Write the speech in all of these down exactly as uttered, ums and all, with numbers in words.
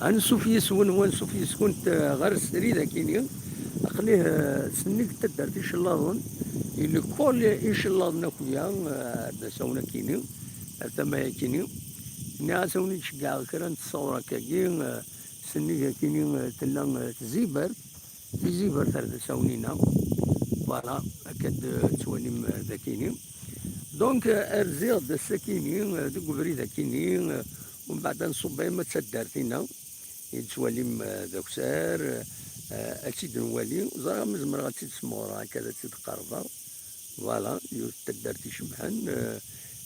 Ansuf yes-wen, wansuf yes-kunt, eh, ɣer srid akini. Aql-i, eh, sennig taddart icellaḍen, i lekol icellaḍen akya, eh, d asawen akini, ar tama akini. Nniɣ-as awen-id-ceggɛeɣ kra n tṣawra akkagi, eh, sennig akini, eh, tella, eh, tzibert, tizibert ar d asawen-ina. Voilà, akka d-, eh, tettwalim, eh, d akini. Donc, eh, rziɣ-d ass akini, eh, deg ubrid akini, eh, umbeɛd ad nṣubb ayma d taddart-ina. I d-ttwalim, eh, d akessar, eh, ad tt-id-nwali. Ẓriɣ ma zemreɣ ad tt-id-smeɣreɣ, akka ad tt-id-qerbeɣ. Voilà, yiwet n taddart icebḥen, eh,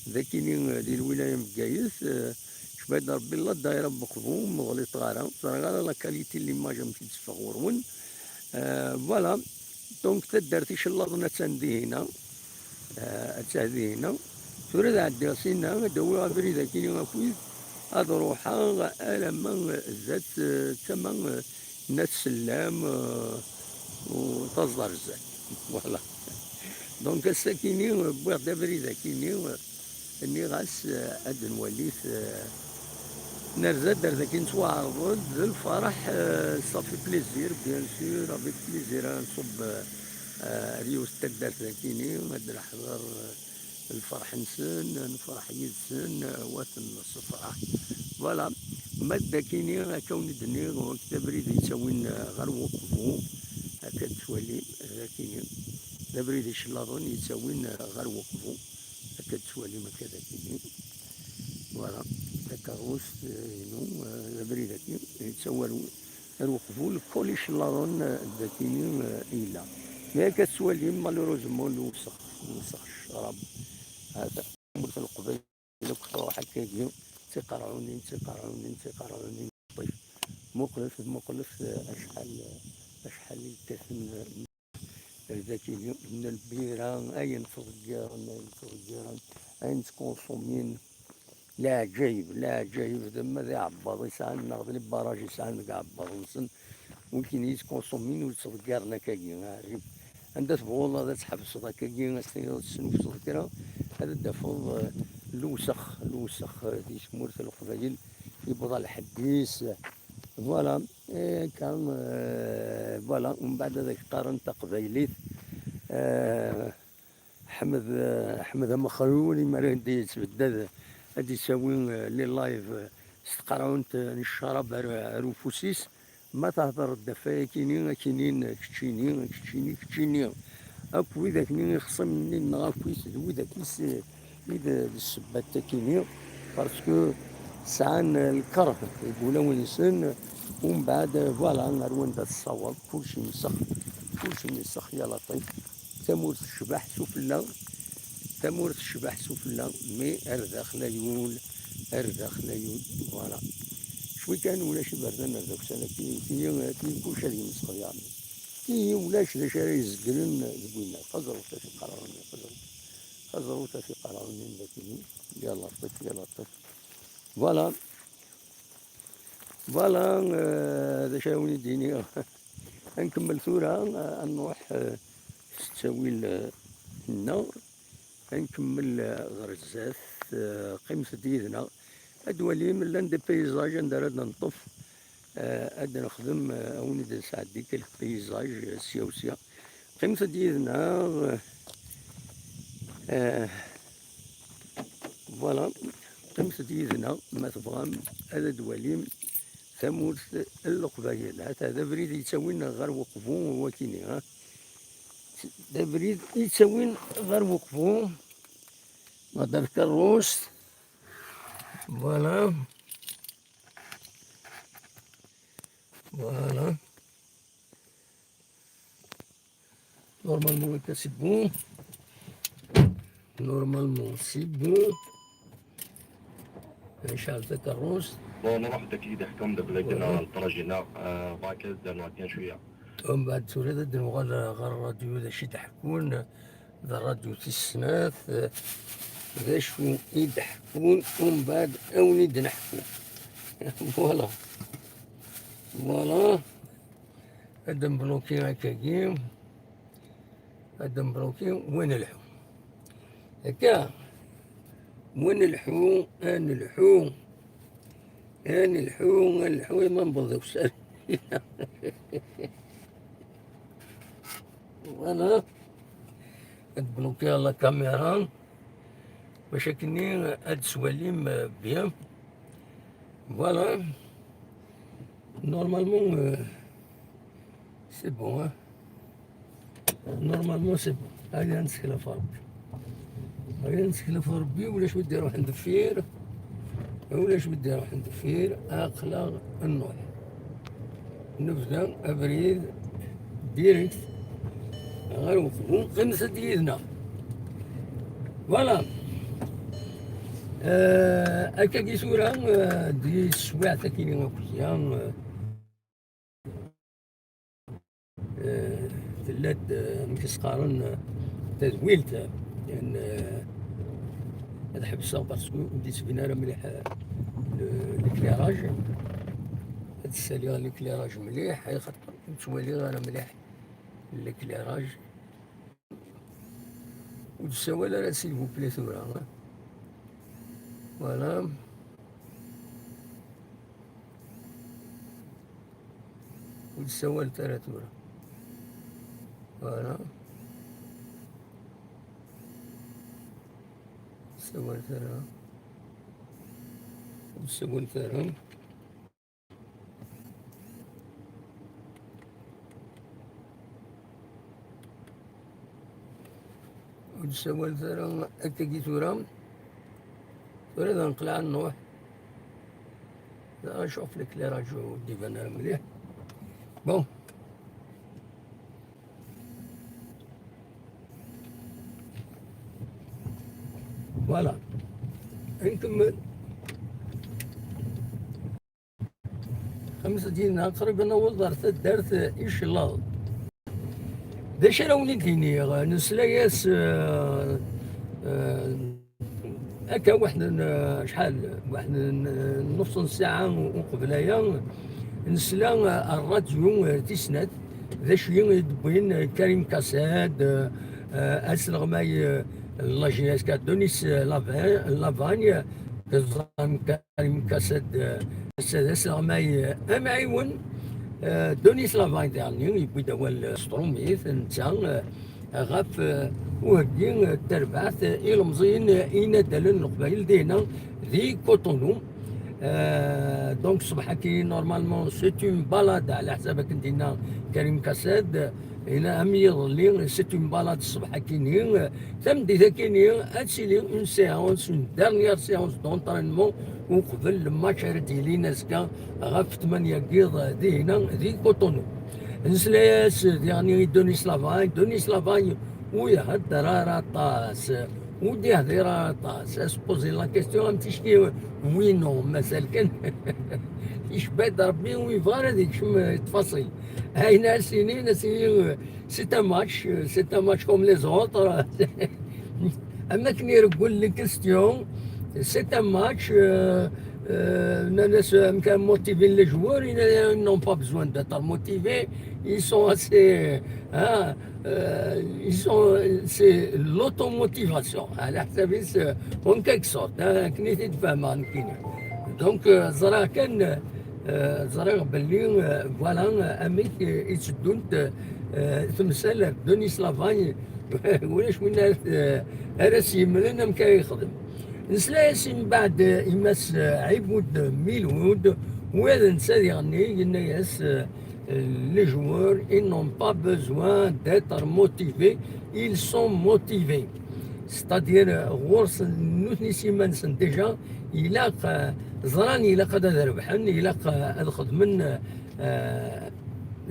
d akini, eh, di lwilaya n Bgayet, eh, cbayd Rebbi, la dayra n Uqbu, meɣliṭ ɣara, ẓriɣ ara la qualité n l'image amek i d-teffeɣ ɣur-wen. Eh, voilà, donc taddart icellaḍen attan dihina. Ah, ad tah dihina. Tura ad ɛeddiɣ sinna, ad d-awiɣ abrid akini akkit, ad ruḥeɣ alamma zdat, eh, tama, eh, n At Sellam, eh, u taẓ ar zdat. Voilà. Donc, ass-akini, wwiɣ-d abrid akini, nniɣ-as, eh, ad nwalit, eh, nerza-d ar dakin ttwaɛerḍen-d, d lferḥ, eh, ça fait plaisir, bien sûr, avec plaisir ara nṣubb, eh, ar yiwet n taddart d akini, ad d-neḥḍer, eh, lferḥ-nsen, nefreḥ yid-sen, eh, wat nessefreḥ. Voilà, ma d akini, akka wen-d-nniɣ, wagi d abrid yettawin, eh, ɣer Weqbu, akka d-twalim, d akini, d abrid icellaḍen yettawin, eh, ɣer Weqbu, akka d-twalim, akka d akini. Voilà, takeṛṛust, eh, inu, eh, d abrid-agi, yettawi ar, ar Weqbu, kul icellaḍen, eh, d akini, eh, yella. Mais akka tettwalim, malheureusement, lewsex, lewsex ccrab. Hata, tamurt n Leqbayel akk truḥ akkagi, d tiqerɛunin, d tiqerɛunin, d tiqerɛunin. Ṭif. Muqlet, muqlet, eh, acḥal, eh, acḥal i yekkaten, eh, d akini, n lbira, ayen ttḍeggiren, ayen ttḍeggiren, ayen ttkunsumin. Leɛǧayeb, leɛǧayeb, d ma d iɛebbaḍ i sɛan, neɣ d les barrages i sɛan deg iɛebbaḍ-nsen, wikini yettkunsumin ur ttḍeggiren akkagi, ɛjib. Anda tebɣuḍ ad tḥebseḍ akkagi, ad s-tiniḍ ad tesnufseḍ kra, ad d-tafeḍ, eh, lewsex, lewsex, eh, di tmurt n Leqbayel, yewweḍ ɣer lḥedd-is. Voilà, eh, akka, eh, voilà, umbeɛd ad ak-qqaren taqbaylit, eh, Ḥmed, eh, Ḥmed Amexrur, imi ara d-yettbeddad, ad d-yettawi, eh, les lives, eh, s tqerɛunt, eh, n ccrab ar, ar ufus-is. Ma tehḍeṛ-d ɣef wayakini, ad k-inin, eh, keččini, keččini, keččini. Akk widak-nni ixṣimen-nni-nneɣ akkit d widak-is, eh, i d, d ssebba n takini, parce que sɛan, eh, lkeṛh deg wulawen-nsen, umbeɛd, eh, voilà, ar wanda tessawaḍ, kullec imsex, kullec imsex, ya Laṭif. Tamurt tecbeḥ sufella, tamurt tecbeḥ sufella, mais ar daxel ay ul, ar daxel ay ul, voilà. Cwi kan ulac iberdan ar daksan, tini, tini, tini kullec ad yemsex diɣen. Tini ulac d acu ara izeglen deg winna. Xaẓret a tiqerɛunin, xaẓret, xaẓret a tiqerɛunin, dakini, ya Laṭif, ya Laṭif. Voilà. Voilà, eh, d acu ara wen-id-iniɣ. Ad nkemmel tura, eh, ad nruḥ, eh, s ttawil, eh, nneɣ. Ad nkemmel, eh, ɣer zdat, eh, qqimet-d yid-neɣ. Ad twalim, llan des paysages anda ara d-neṭṭef, eh, ad d-nexdem, eh, ad wen-id-nesɛeddi quelques paysages, eh, sya u sya. Qqimet-d yid-neɣ, eh, voilà, qqimet-d yid-neɣ, ma tebɣam ad d-twalim tamurt n Leqbayel. Hata d abrid yettawin ɣer Weqbu wakini, ha? D abrid yettawin ɣer Weqbu, ma d takeṛṛust. Voilà. Voilà. Normalement, c'est bon. Normalement, c'est bon. Nceɛl takeṛṛust. Bon, nruḥ-d akid iḥkem d blagina, voilà, lṭrajina, eh, ḍakel, d anwa kan cwiya. Umbeɛd tura ad d-nuɣal ɣer rradyu d acu i d-ḥekkun, d rradyu tis snat, eh, d acu i d-ḥekkun, umbeɛd ad wen-id-neḥku. Voilà. Voilà. Ad nbluki akkagi. Ad nbluki wa nelḥu. Akka. Wa nelḥu, ad nelḥu. Ad nleḥḥu, ad nleḥḥu, ma newweḍ d akessar. Voilà. Ad blokiɣ la caméra. Bac akkenni ad twalim, euh, bien. Voilà. Normalement, euh, c'est bon, hein. Normalement, c'est bon. Aya nettekla ɣef Rebbi. Aya nettekla ɣef Rebbi, ulac wid iruḥen deffir. Ulac wid iruḥen deffir. Aql-aɣ nruḥ. Nebda abrid direct ɣer uxxam. Qqimet-d yid-neɣ. Voilà. Euh, akkagi tura, euh, di teswiɛt akkin akk, euh, euh, tella-d, euh, amek i s-qqaren, euh, tadwilt, euh, n, euh, ad ḥebseɣ parce que ur d-yettbin ara mliḥ, euh, le-, l'éclairage. Ad ssaliɣ l'éclairage mliḥ, ay xaṭer ur ttwaliɣ ara mliḥ l'éclairage. Ur d-ssawal ara, s'il vous plaît, tura. Voilà. Ur d-ssawal ara tura. Voilà. Ur d-ssawal ara. Ur d-ssawal ara. Ur d-ssawal ara akkagi tura. Tura ad nqleɛ ad nruḥ. Tura ad ncuɣ ɣef l'éclairage ur d-iban ara mliḥ. Bon. Voilà. Nkemmel. Xemsa dinna, qrib ad naweḍ ɣer taddart Iclaḍ. D acu ara wen-id-iniɣ? Nesla-yas, euh, euh, akka waḥed n, euh, acḥal, waḥed n, euh, nus n ssaɛa uqbel aya, nesla, euh, rradyu, euh, tis snat, d acu i d-wwin, euh, Karim Kassad, euh, euh, asleɣmay, euh, n la J S K, Denis, euh, Lava-, Lavagne, teẓram Karim Kassad, euh, ass-a d asleɣmay, euh, amɛiwen, euh, Denis Lavagne daɣen, yewwi-d awal, euh, s tṛumit, netta, euh, ɣef, euh, uheggi, euh, n terbaɛt, euh, ilemẓiyen, euh, inadalen n Leqbayel dinna di Cotonou. Euh, donc, ṣṣbeḥ-agi, normalement, c'est une balade, ɛla ḥsab akken d-yenna Karim Kassad, euh, yenna am yiḍelli, c'est une balade ṣṣbeḥ-agi-nni, euh, tameddit-agi-nni, ad tili une séance, une dernière séance d'entraînement uqbel le match ara d-yilin azekka ɣef tmanya n yiḍ dinna di Cotonou. Nesla-yas diɣen i Denis Lavagne. Denis Lavagne ur ihedder ara aṭas, ur d-ihdir ara aṭas. Ad s-poser la question am ticki, oui, non, mazal kan. Icba-d Rebbi, ur yebɣi ara ad yekcem, eh, ttfaṣil. Ayen ara s-yinin, ad s-yini, eh, c'est un match, euh, c'est un match comme les autres. Am akken ireggel les questions, c'est un match, euh, euh, nnan-as, euh, amek ara motiver les joueurs, ils n'ont pas besoin d'être motivés, ils sont assez, hein, euh, ils sont, c'est l'automotivation, ɛla ḥsab-is, euh, en quelque sorte, hein, akken i t-id-fehmeɣ nekkini. Donc, euh, ẓriɣ kan, euh, ẓriɣ belli, euh, voilà, euh, amek, euh, i tteddunt, euh, temsal ar Denis Lavagne, ulac win ara, ara s-yemmlen amek ara yexdem. Nesla-as mbeɛd, euh, i Mass, euh, Ɛibud Milhoud, u d netta diɣenni yenna-yas, euh, les joueurs, ils n'ont pas besoin d'être motivés, ils sont motivés. C'est-à-dire, euh, ɣur-sen nutni s yiman-nsen déjà, ilaq, euh, ẓran ilaq ad, ad rebḥen, ilaq, euh, ad xedmen, euh, euh,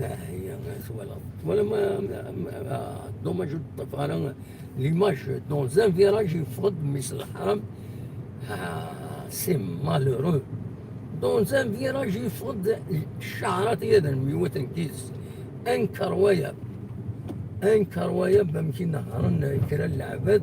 ah, ya, twalaḍ, twala ma, ma, ma, ah, dommage ur d-ṭṭafeɣ ara l'image dans un virage, yeffeɣ-d mmi-s n leḥram. Ah, c'est malheureux. Dans un virage, yeffeɣ-d ccaɛrat yaden mi watan kids. Incroyable. Incroyable amek i nehhren kra n leɛbad.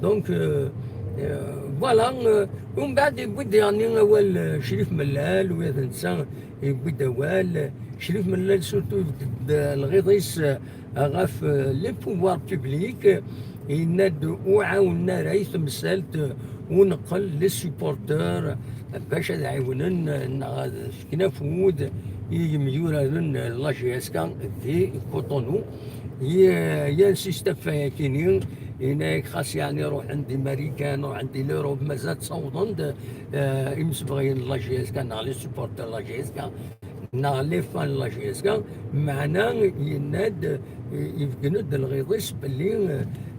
Donc, euh, euh, voilà, euh, umbeɛd yewwi-d yeɛni awal, euh, Crif Mellal, u d netta yewwi-d awal. Crif Mellal surtout yebded lɣiḍ-is, euh, ɣef, euh, les pouvoirs publics, yenna-d ur ɛawnen ara i temsalt, euh, u neqqel les supporters, bac ad ɛiwnen neɣ ad fken afud i yemyuraren n la J S K di Cotonou. Yensiste ɣef wayakini, yenna-yak xas yeɛni ruḥen di Marikan, ruḥen di l'Europe, mazal ttawḍen-d, eh, imsebɣiyen n la J S K neɣ les supporters n la J S K neɣ les fans n la J S K, meɛna yenna-d, eh, ibeggen-d lɣiḍ-is belli,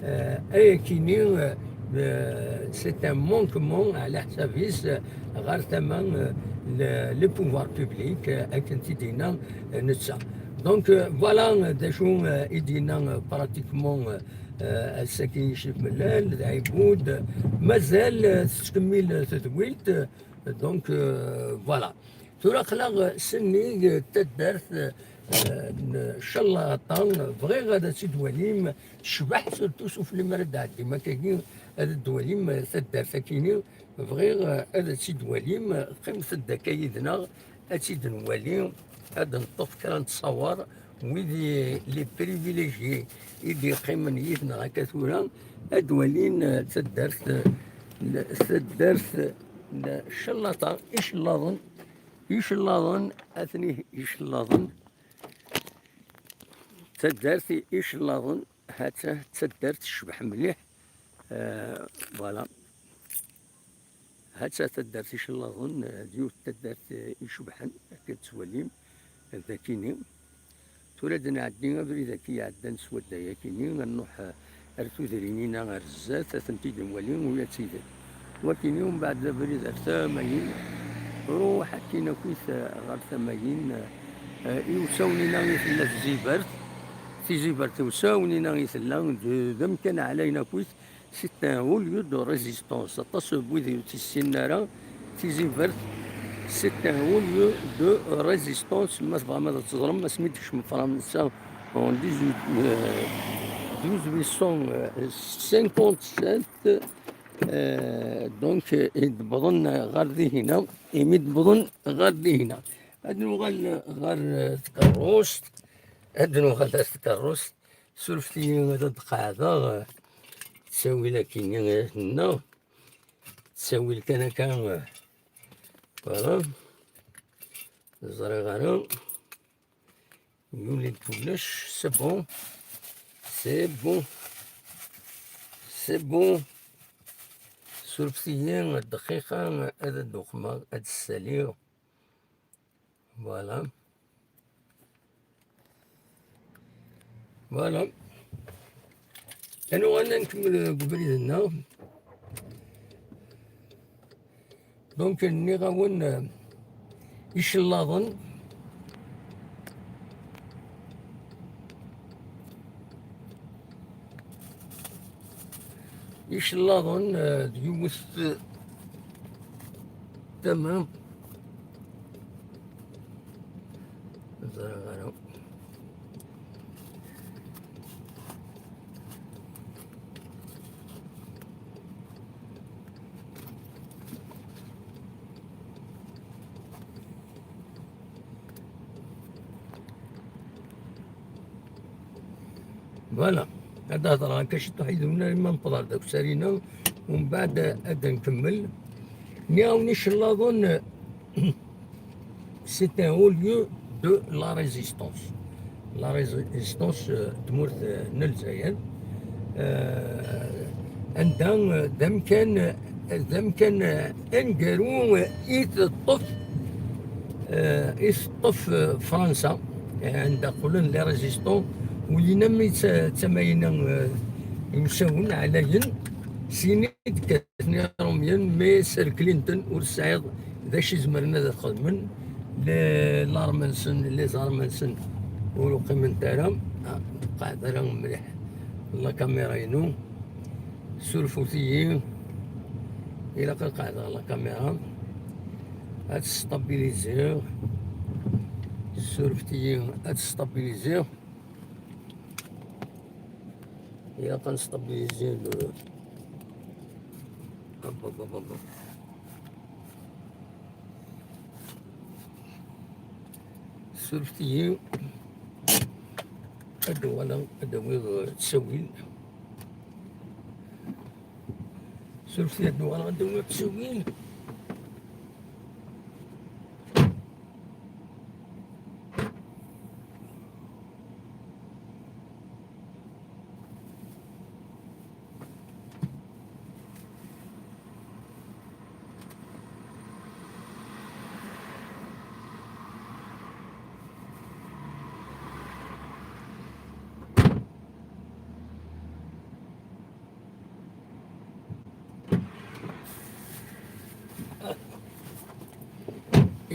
eh, ayakini, eh, c'est un manquement ɛla ḥsab-is, eh, ɣer tama, eh, le, le pouvoir public, eh, akken t-id-yenna, eh, netta. Donc, eh, voilà, eh, d acu, eh, i d-yenna, eh, pratiquement, eh, eh, ass-agi Icif Mellal, d Ɛibud, mazal, eh, tettkemmil, eh, tedwilt, eh, donc, eh, voilà. Tura aql-aɣ sennig, eh, taddart, eh, n Calaṭa, bɣiɣ ad tt-id-twalim, tecbeḥ, surtout sufell mi ara d-tɛeddim akkagi, ad d-twalim, eh, taddart akini, bɣiɣ, eh, ad tt-id-twalim, qqimet-d akka yid-neɣ, ad tt-id-nwali, ad neṭṭef kra n ttṣawer, wid i, les privilégiés i d-yeqqimen yid-neɣ akka tura, ad walin, eh, taddart, eh, taddart n Calaṭa, icellaḍen, icellaḍen, atni icellaḍen, taddart icellaḍen, ha-tt-a taddart tecbeḥ mliḥ, eh, voilà. Ha-tt-a taddart icellaḍen, eh, d yiwet n taddart, eh, icebḥen, akken tettwalim, eh, d akini. Tura ad nɛeddi abrid-agi iɛeddan s wadday akini, ad nruḥ, eh, ar tudrin-ina ar zdat, ad tent-id-nwali, ula d tidet. Wakini, umbeɛd d abrid ar tamayin, ruḥ akkin akkit, eh, ɣer tamayin, eh, eh, iwsawen-ina i tella tzibert, tizibert iwsawen-ina i tella, d, d amkan ɛlayen akkit, c'est un haut lieu de résistance. Aṭas n wid ur tt-issinen ara, tizibert, c'est un haut lieu de résistance. Ma tebɣam ad teẓrem, asmi d-tekcem Fransa en dix-huit, euh, douze huit cent cinquante-sept, euh, donc, euh, i d-wwḍen ɣer dihina, imi d-wwḍen ɣer dihina. Ad nuɣal ɣer, euh, tkeṛṛust, ad nuɣal ɣer tkeṛṛust. Surfet-iyi ad d-qeɛdeɣ, eh, ttawil akkin, eh, nneɣ ttawil kan akka, eh, voilà. Ẓriɣ ara. Yuli-d kullec. C'est bon. C'est bon. C'est bon. Surfet-iyi dqiqa ad d-uqmeɣ, ad d-ssaliɣ. Voilà. Voilà. Ad nuɣal ad nkemmel deg ubrid-nneɣ. Donc, nniɣ-awen, euh, icellaḍen. Icellaḍen, eh, d yiwet, eh, tama. Ẓriɣ ara. Voilà. Ad hedreɣ akka ciṭuḥ yid-wen arma newweḍ ɣer d akessar-ina, umbeɛd ad nkemmel. Nniɣ-awen icellaḍen, c'est un haut lieu de la résistance. La résistance, euh, tmurt, euh, n Lezzayer. Euh, anda, euh, d amkan, euh, d amkan, euh, aneggaru, euh, i teṭṭef, euh, i teṭṭef, euh, Fransa, euh, anda qqlen les résistants, ulin am tt-, ttamayen, euh, imsawen ɛlayen, syin i d-kkaten Irumyen, mi serklen-ten, ur tesɛiḍ d acu i zemren ad xedmen, le-, l'arme-nsen, les armes-nsen ur uqiment ara. Ah, qeɛd ara mliḥ la caméra-inu. Surfut-iyi. Ilaq ad qeɛdeɣ la caméra. Ad stabiliziɣ. Surfet-iyi ad stabiliziɣ. Ilaq ad nstabilizi le. Hop, hop, hop, hop, hop. Surfet-iyi. Ad uɣaleɣ ad awiɣ, eh, ttawil. Surfet-iyi, ad uɣaleɣ ad awiɣ ttawil.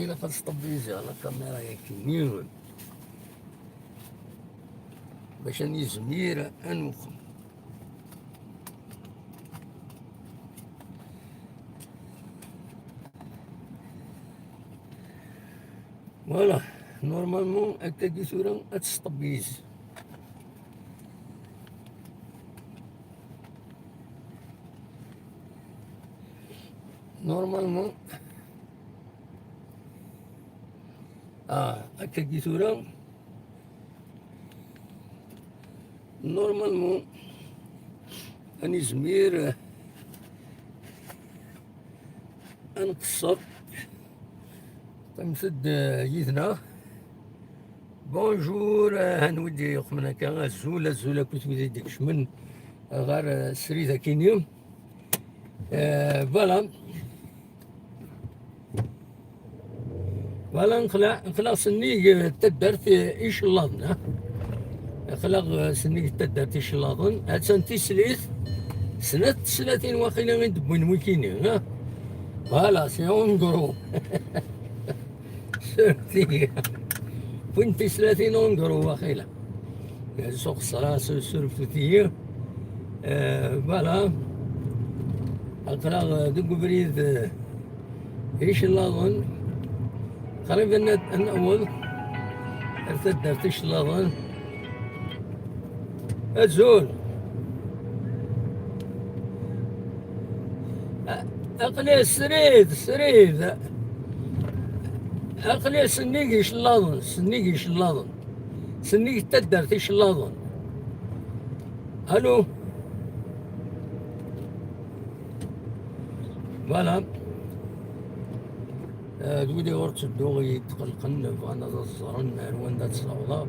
Ilaq ad sṭabiliziɣ la caméra-yagi-nni bac ad nizmir ad nuqem. Voilà, normalement, akka-agi tura ad tesṭebbiz. Normalement, ah, akka-agi tura, normalement, ad nizmir, eh, ad nqeṣṣer. Qqimet-d, eh, yid-neɣ. Bonjour, eh, a wid yeqmen akka, azul, azul akked wid i d-ikecmen ɣer, eh, srid akini. Eh, voilà. Voilà, nexla-, nexla sennig, eh, taddart, eh, icellaḍen, ha? Nexla, eh, sennig taddart icellaḍen. Attan tislit, snat teslatin waqila i d-wwin wikini, ha? Voilà, c'est en gros. Surti. Wwin tislatin en gros waqila. Suq ṣṣra, su-, surfet-iyi. Eh, voilà. Aql-aɣ, eh, deg ubrid, eh, icellaḍen. Qrib ad n-, ad naweḍ ar taddart icellaḍen. Azul. A-, aql-i srid, srid. Aql-i sennig icellaḍen, sennig icellaḍen. Sennig taddart icellaḍen. Allô? Voilà. Euh, d wid i ɣur ttedduɣ yetqelqen, bɣan ad ẓren ar wanda ttawḍeɣ.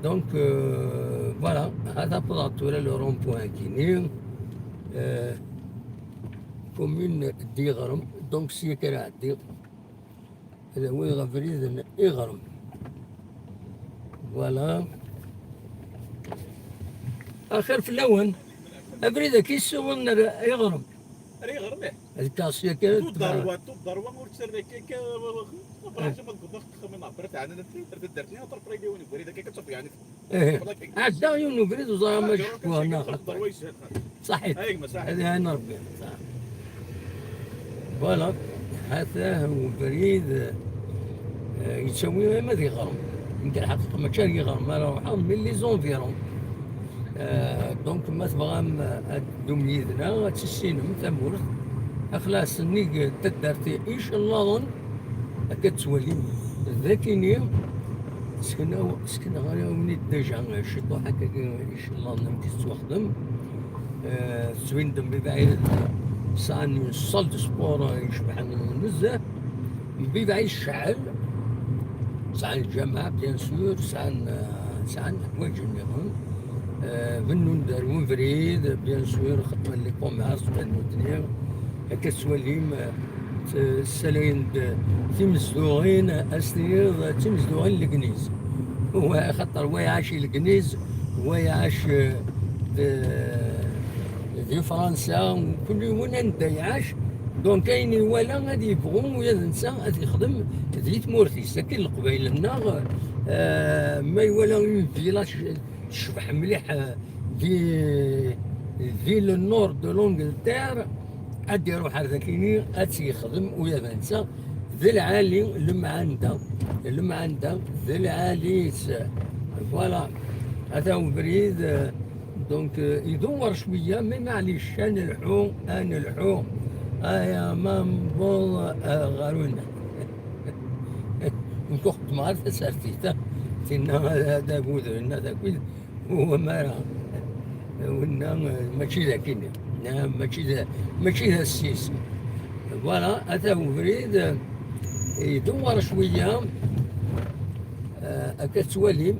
Donc, euh, voilà, hada wwḍeɣ tura le rond-point akini. Euh, commune d Iɣrem, donc sya kan ɛeddiɣ. Ad awiɣ abrid n Iɣrem. Voilà. Axir fell-awen. Abrid-agi yessiwḍen ar Iɣrem. Ar Iɣrem, eh. Ad kkeɣ sya kan. Tuḍerwa, tuḍerwa ur ttarra akka, akka, tabṛaǧa ma tgewweḍ axeddam n Ɛebrit ɛnan, ar taddart-nni, aṭer prayga win n ubrid akka, akka ttafeɣ, yeɛni. Ihi. Ɛeddaɣ yiwen n ubrid ur ẓriɣ ma cekkuɣ neɣ xaṭi. Ṣaḥit. Ay gma, ṣaḥit. Ad iɛin Rebbi. Voilà. Hata ubrid, eh, yettawi arma d Iɣrem. Nekk lḥaqiqa mačči ar Iɣrem ara ruḥeɣ, mais les environs. Eh, donc ma tebɣam ad teddum yid-neɣ, ad tissinem tamurt. Aql-aɣ sennig taddart icellaḍen. Akka tettwalim d akini, sekneɣ, sekneɣ ara awen-id déjà ciṭuḥ akka icellaḍen amek i tettwaxdem. Eh, tettwin-d mebɛid sɛan une salle de sport, eh, icebḥen nezzeh. Mebɛid tecɛel, sɛan lǧameɛ, bien sûr, sɛan, eh, sɛan leḥwayeǧ nniḍen. Eh, bennun-d ar webrid, bien sûr, xeddmen les commerces, bennun-d akka tettwalim, eh, T-, ssalayen-d timezduɣin, ad s-tiniḍ d timezduɣin n Legliz. Wa, axaṭer wa iɛac i Legliz, wa iɛac, eh, d-, di Fransa, kul yiwen anda iɛac. Donc, ayen iwala ad yebɣu ula d netta ad yexdem di tmurt-is. Akken Leqbayel-nneɣ, eh, ma iwala une villa tecbeḥ mliḥ, eh, di, di le nord de l'Angleterre, ad d-iruḥ ar dakini, ad tt-yexdem ula d netta. D lɛali lemɛanda, lemɛanda d lɛali-s. Voilà, ata ubrid, eh, donc, eh, idewwer cwiya, mais maɛlic, ad nelḥu, ad nelḥu. Aya ma newweḍ, eh, ɣer unnar. Nekk ur xeddmeɣ ara tasertit, tinna d agud, winna d agud. Wamara, winna, eh, mačči d akini. Na, mačči d, mačči d assis. Voilà, ata ubrid, eh, idewwer cwiya, eh, akka tettwalim.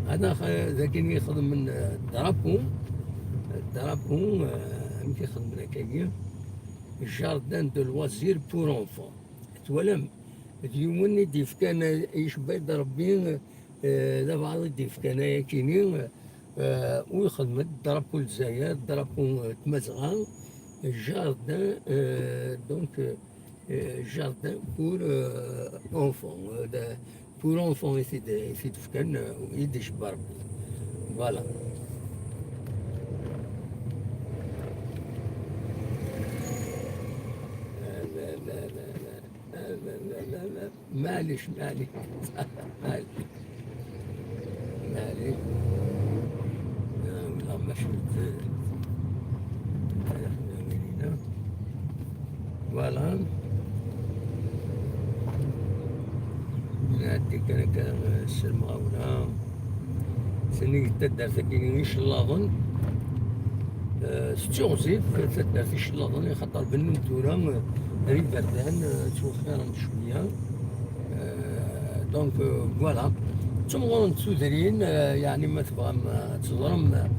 Anax, eh, d akken i xedmen, eh, drapeau. Drapeau, eh, amek i xedmen akkagi? Jardin de loisirs pour enfants. Twalam? D yiwen i d-yefkan, eh, icebba-d Rebbi, eh, d abaɛḍ i d-yefkan ayakini, eh, u ixdem-d drapeau n Lezzayer, drapeau n Tmazɣa, jardin, eh, donc, eh, Euh, jardin pour euh, enfants, euh, de- pour enfants i t-id-, i t-id-fkan, euh, i d-icebba Rebbi. Voilà. معليش، معليش. معليش. معليش. آه، والله ما شفت. آه، وينينا. Voilà. نعدي كان، كان السلم هاونا. سني قلت الدرس كاين يشلاضن. آه، ستي غزيف، تدار في شلاضن، خاطر بنم تورا، آه، ريفردان، آه، توخيرا شوية. آه، donc، آه، voilà. تمغون تسودرين، آه، يعني ما تبغى ما تزرم، آه،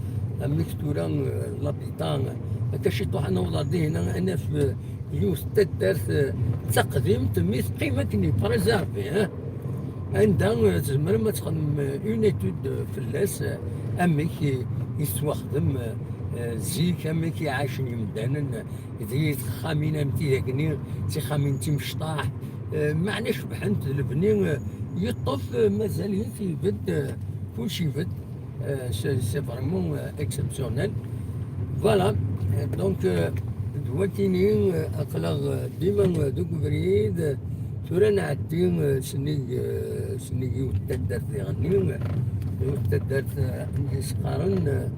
أمك تورا، آه، لابيتان، آه، كشي طوح أنا وضع دي هنا، أنا في يوث تدارت، آه، تقديم تميث قيمة كني بريزيرفي، ها؟ عندها، آه، تزمر ما تخدم، آه، une étude، آه، في اللاس، آه، أمك، آه، يسوخدم، آه، آه، زيك، أمك يعاش يمدانن، آه، ذي تخامين أمتي ذاكني، تخامين تمشطاح، آه، معناش بحنت البني، آه، يطف، آه، مازال يثبت، آه، كل شيء يبد. آه، c'est, c'est vraiment, آه، exceptionnel. Voilà. آه، donc، آه، دواتيني، آه، أقلغ، آه، ديما، آه، دوك بريد، آه، ثورة نعدي، آه، سني، آه، سني يوت تدرت يغني، آه، يوت تدرت، آه، عندي سقارن، آه،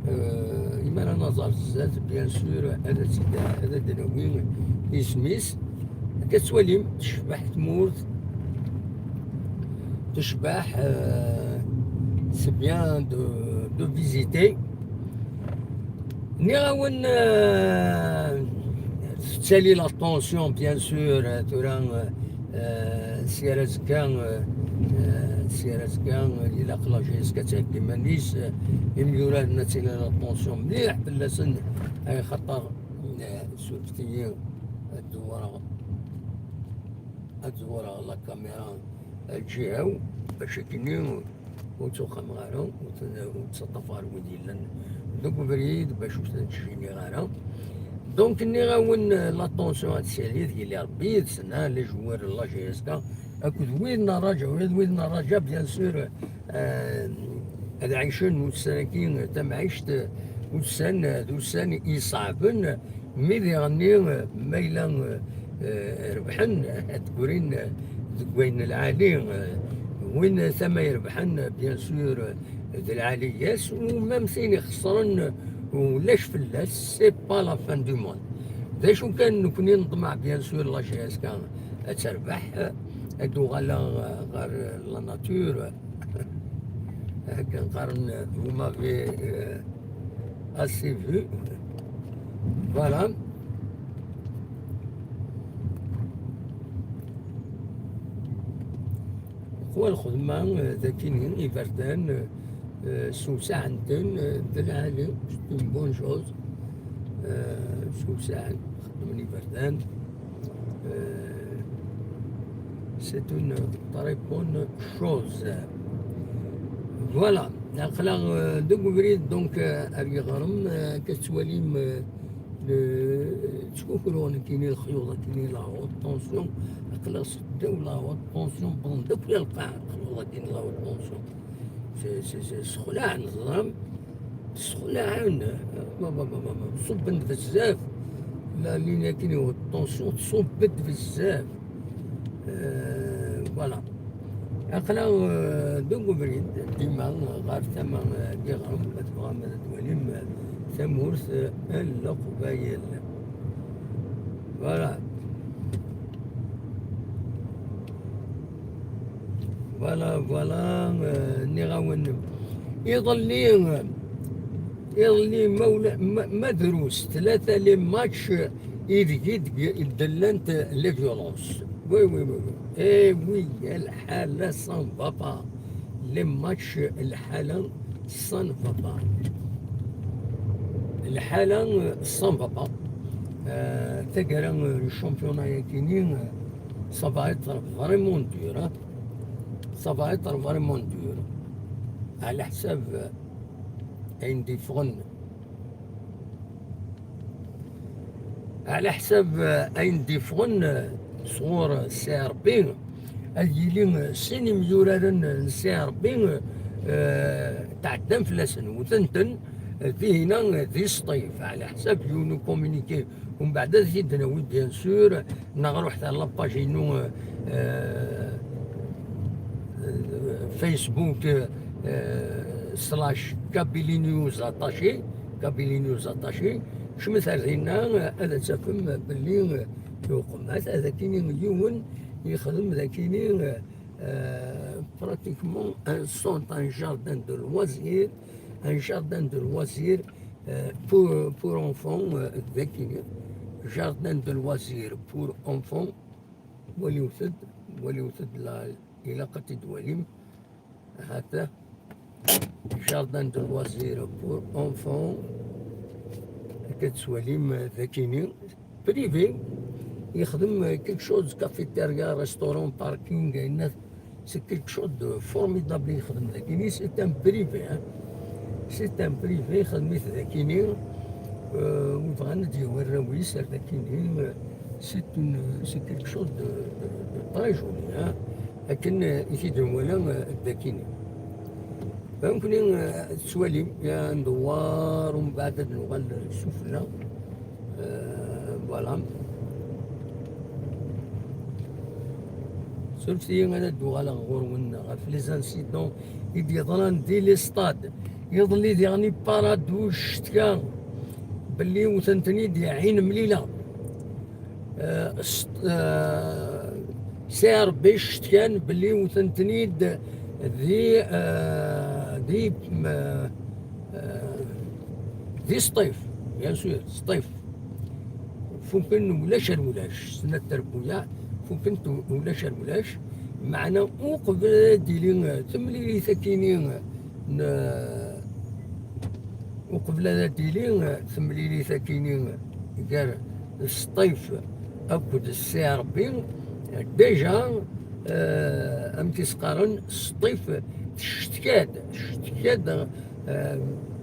آه، إما أنا نظر الزات، bien sûr، هذا سيدا، هذا دناوي، اسميس. كتسواليم تشبح تمورت، تشبح، آه، c'est bien de, de visiter. نيغاون، آه، تسالي la tension، bien sûr، آه، تورا، آه، سيارة زكا، آه، آه، سيارة زكا، آه، إلا قلا جايز كتهكي مانيس، آه، يميورا نتينا la tension مليح، بلاسن، أي خطر، آه، سوفتيين. الدورة، الدورة لا كاميرا الجهة باش كني وتوخم غارة وتتطفر وين يلن دوك بريد باش وتنتشيني غارة. Donc ني غاون la tension هاد السيري ديال ربي يتسنى les joueurs la G S K أكد وين الرجا، وين، وين الرجا، bien sûr، آه، هاد عايشين وتساكين تمعيشت وتسان، دوسان يصعبن. مي دي غني، آه، ما إلا، آه، ربحن، تقولين، آه، دقوين العالي، آه، وين ثما يربحن، bien sûr، آه، ذي العاليات، ومام ثين يخسرن، ولاش فلاس، c'est pas la fin du monde. ذا شو كان نكوني نطمع، bien sûr، la G S K تربح، آه، أدو غالا، آه، غير la nature، آه، كنقارن هما في، آه، A C V. Voilà. خويا الخدمة، آه، ذاكيني إبردان، آه، سوسعة عندن، آه، د العالي، c'est une bonne chose. آه، سوسعة خدمني إبردان. آه، c'est une très bonne chose. Voilà. Aql-aɣ, euh, deg ubrid, donc, euh, ar yeɣrem, euh, akka tettwalim, euh, le, ttkukru nekkini lexyuḍ akkenni la haute tension, aql-aɣ seddaw la haute tension, wwḍen-d akk yal lqaɛa, lexyuḍ akkenni la haute tension. C'est, c'est, c'est, ssexlaɛen, teẓram? Ssexlaɛen, ma, ma, ma, ma, ma, ṣubben-d bezzaf. La ligne akkenni haute tension, tṣubb-d bezzaf. Euh, voilà. Aql-aɣ, euh, deg ubrid, dima ɣer tama, euh, n yiɣrem, ma tebɣam ad twalim, euh, tamurt, euh, n Leqbayel. Voilà. Voilà, voilà, euh, nniɣ-awen. Iḍelli, iḍelli ma ula-, ma, ma drus, tlata les matchs ideg i d-, d-llant les violences. Oui, oui, oui, oui. Eh oui, lḥala ça ne va pas. Les matchs, lḥala ça ne va pas. Lḥala ça ne va pas. Euh, taggara, euh, le championnat-agi-nni, euh, ça va être vraiment dur, hein. Ça va être vraiment dur. على حساب، euh, ayen d-yeffɣen. Ɛla ḥsab, eh, ayen d-iffɣen, eh, sɣur, eh, C R B, ad yili, eh, sin imyuraren n C R B, eh, tɛeddan fell-asen, wten-ten, eh, dihina, eh, di Sṭif, ɛla ḥsab yiwen ukominiki. Umbeɛd ad t-id-nawi, bien sûr, neɣ ruḥet ar la page-inu, eh, eh, Facebook, eh, slash Kabylie News Attaché, Kabylie News Attaché. Kecmet ar dinna, ad tafem belli, eh, tuqmat, ad akini yiwen yexdem dakini, eh, pratiquement un centre, un jardin de loisirs, un jardin de loisirs, eh, pour, pour enfants, eh, dakini. Jardin de loisirs pour enfants. Waliwet-d, waliwet-d la, ilaq ad t-id-walim. Hata, jardin de loisirs pour enfants. Akka tettwalim, euh, dakini. Privé, yexdem, euh, quelque chose, cafétéria, restaurant, parking, ayen-a. C'est quelque chose de formidable i yexdem dakini. C'est un privé, hein. C'est un privé, yexdem-it dakini. Euh, wi bɣan ad yawi arraw-is ar dakini. Euh, c'est une, c'est quelque chose de, de, de très joli, hein. Akken, euh, i t-id-nwala, euh, dakini. Nekkni, eh, tettwalim, ya ndewwar, umbeɛd ad nuɣal sufella. Eh, voilà. Surfet-iyi ad d-uɣaleɣ ɣur-wen ɣef les incidents i d-yeḍran di les stades. Iḍelli diɣen i Paradou ccetla belli wten-ten-id Ɛin Mlila. Eh, s-, eh, C R B ccetkan belli wten-ten-id di, eh, di, m-, eh, di Sṭif, bien sûr, Sṭif. Fuken ulac ar ulac, snat terbuyaɛ, fuken-t ulac ar ulac. Meɛna uqbel ad d-tili, eh, temlilit akini, eh, n-, uqbel ad d-tili, eh, temlilit akini gar Sṭif akked C R B, déjà, eh, amek i s-qqaren, Sṭif teccetka-d, teccetka-d, eh,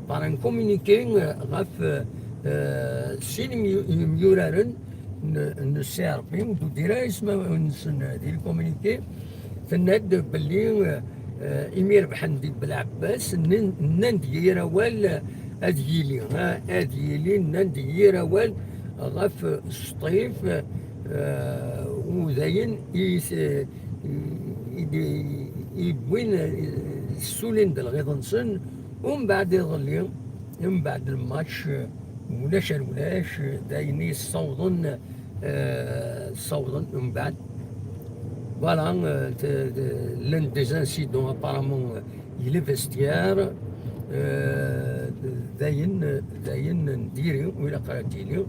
par un communiqué, eh, ɣef, eh, sin imyu-, imyuraren n, n C R B, ur d-teddir ara ismawen-nsen di le communiqué, tenna-d belli, eh, imi rebḥen di Belɛebbas, nnan-, nnan-d yir awal ad yili, ha, ad yili, nnan-d yir awal ɣef Sṭif, eh, u d ayen i s-, i d-, i yewwin, eh, ssulin-d lɣiḍ-nsen, umbeɛd iḍelli, umbeɛd lmatch, eh, ulac ar ulac, eh, d ayen i ssawḍen, eh, ssawḍen umbeɛd. Voilà, eh, t-, t-, llan des incidents apparemment, eh, i les vestiaires, eh, d ayen, d ayen n diri, u ilaq ara d-yili.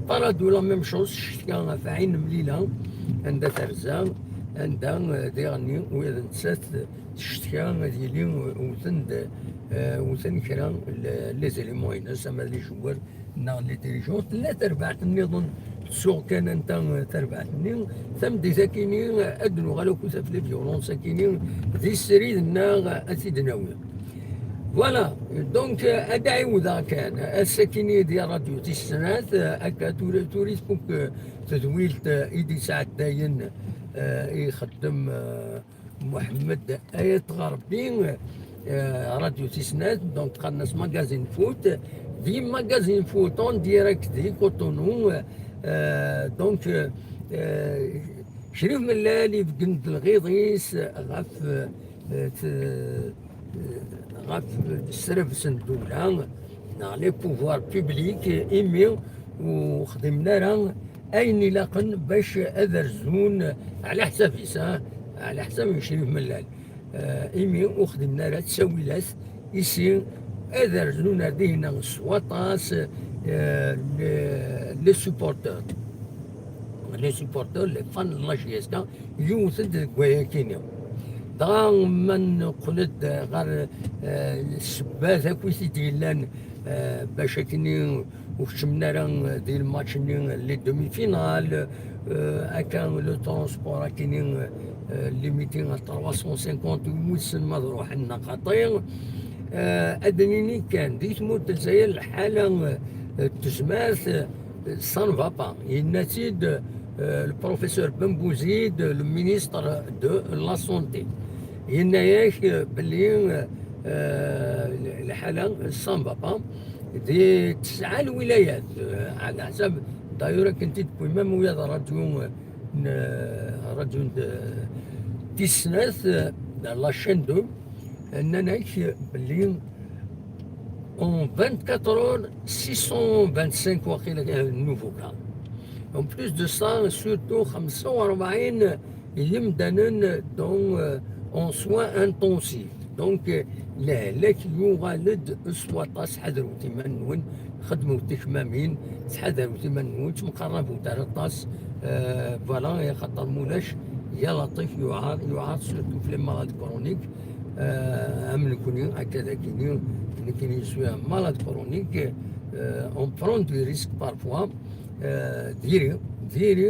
Paradou la même chose, ccetla ɣef Ɛin Mlila, anda terza, anda, eh, diɣenni, u d nettat, ccetla ad yili, eh, wten-d, eh, wten kra n les éléments-ines, ama d les joueurs, neɣ les dirigeants. Tella terbaɛt nniḍen, tsuɣ kan anta terbaɛt-nni. Tameddit akini, ad d-nuɣal akk ɣef les violences akini, di srid-nneɣ ad t-id-nawi. Voilà, donc, ad d-ɛiwdeɣ kan, ass-akini di Radio Tis Snat, akka tura, tura i tfuk tedwilt i d-isɛeddayen, eh, i ixeddem, eh, Mohamed Ayat Gharbi, euh, Radio Tis Snat, donc qqaren-as Magazine Foot, di Magazine Foot en direct di Cotonou, euh, donc, euh, euh, Crif Mellal ibeggen-d lɣiḍ-is ɣef, euh, t-, euh, ɣef ssrebs n ddewla, neɣ les pouvoirs publics, imi ur xdimen ara ayen ilaqen bac ad rzun ɛla ḥsab-is, ha? Ɛla ḥsab n Crif Mellal. Eh, imi ur xdimen ara ttawilat, isi ad rzun ar dihin s waṭas, eh, les, les supporters. Les supporters, les fans de la J S K, yiwet-d deg wayakini. Dɣa ma neqqel-d ɣer, eh, ssebbat akk i t-id-yellan, eh, bac akkenni ur keččmen ara di lmatch-nni, les demi-finales, eh, akka le transport akkenni, eh, limité à trois cent cinquante, ur wissen ma ad ruḥen neɣ xaṭi. Eh, ad d-nini kan, di tmurt n Lezzayer lḥala, eh, n tezmert, eh, Ça ne va pas. Yenna-tt-id, euh, le professeur Bembouzid, le ministre de la Santé. Yenna-yak, euh, belli, euh, euh, lḥala, ça ne va pas. Di tesɛa lwilayat, euh, ɛla ḥsab, d'ailleurs, akken t-id-tewwi même wiyaḍ rradyu, euh, n, rradyu n, euh, tis snat, euh, la chaîne deux, nnan-ak belli en vingt-quatre heures, six cent vingt-cinq waqila, euh, nouveaux cas. En plus de ça, surtout xemsa u rebɛin yemdanen, donc, euh, en soins intensifs. Donc, euh, lehlak yuɣal-d s waṭas. Ḥadret iman-nwen, xedmet tikmamin, ttḥadaret iman-nwen, ttmqarrabet ar aṭas. Euh, voilà, axaṭer mulac, ya laṭif, yuɛar, yuɛar surtout fi les malades chroniques. Euh, am nekni, akka d akini, nekni, je suis un malade chronique, euh, on prend des risques parfois, euh, diri, diri,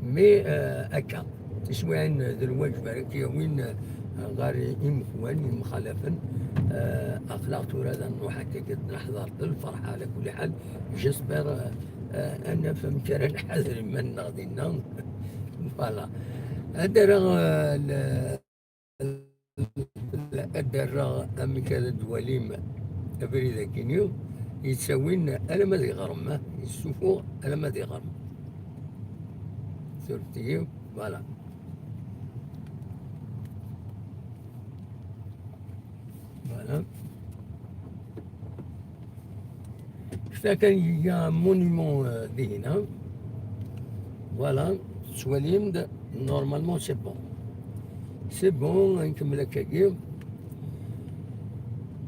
mais, euh, akka. Tiswiɛin d lwajeb ara k-yawin, euh, ɣer imekwan, imxalafen. Euh, aql-aɣ tura da nruḥ akka, ad neḥḍer d lferḥ, ɛla kulli ḥal. J'espère, euh, euh, ad naf amek ara nḥader iman-nneɣ dinna. Voilà. Ad d-rreɣ, euh, le, ad d-rreɣ amek ara d-twalim abrid akini yettawin alamma d iɣrem, ah, yessufuɣ alamma d iɣrem. Surti, voilà. Voilà. Kta kan, il y a un monument, euh, dihin, hein. Voilà, tettwalim-d, normalement, c'est bon. C'est bon, nkemmel akkagi.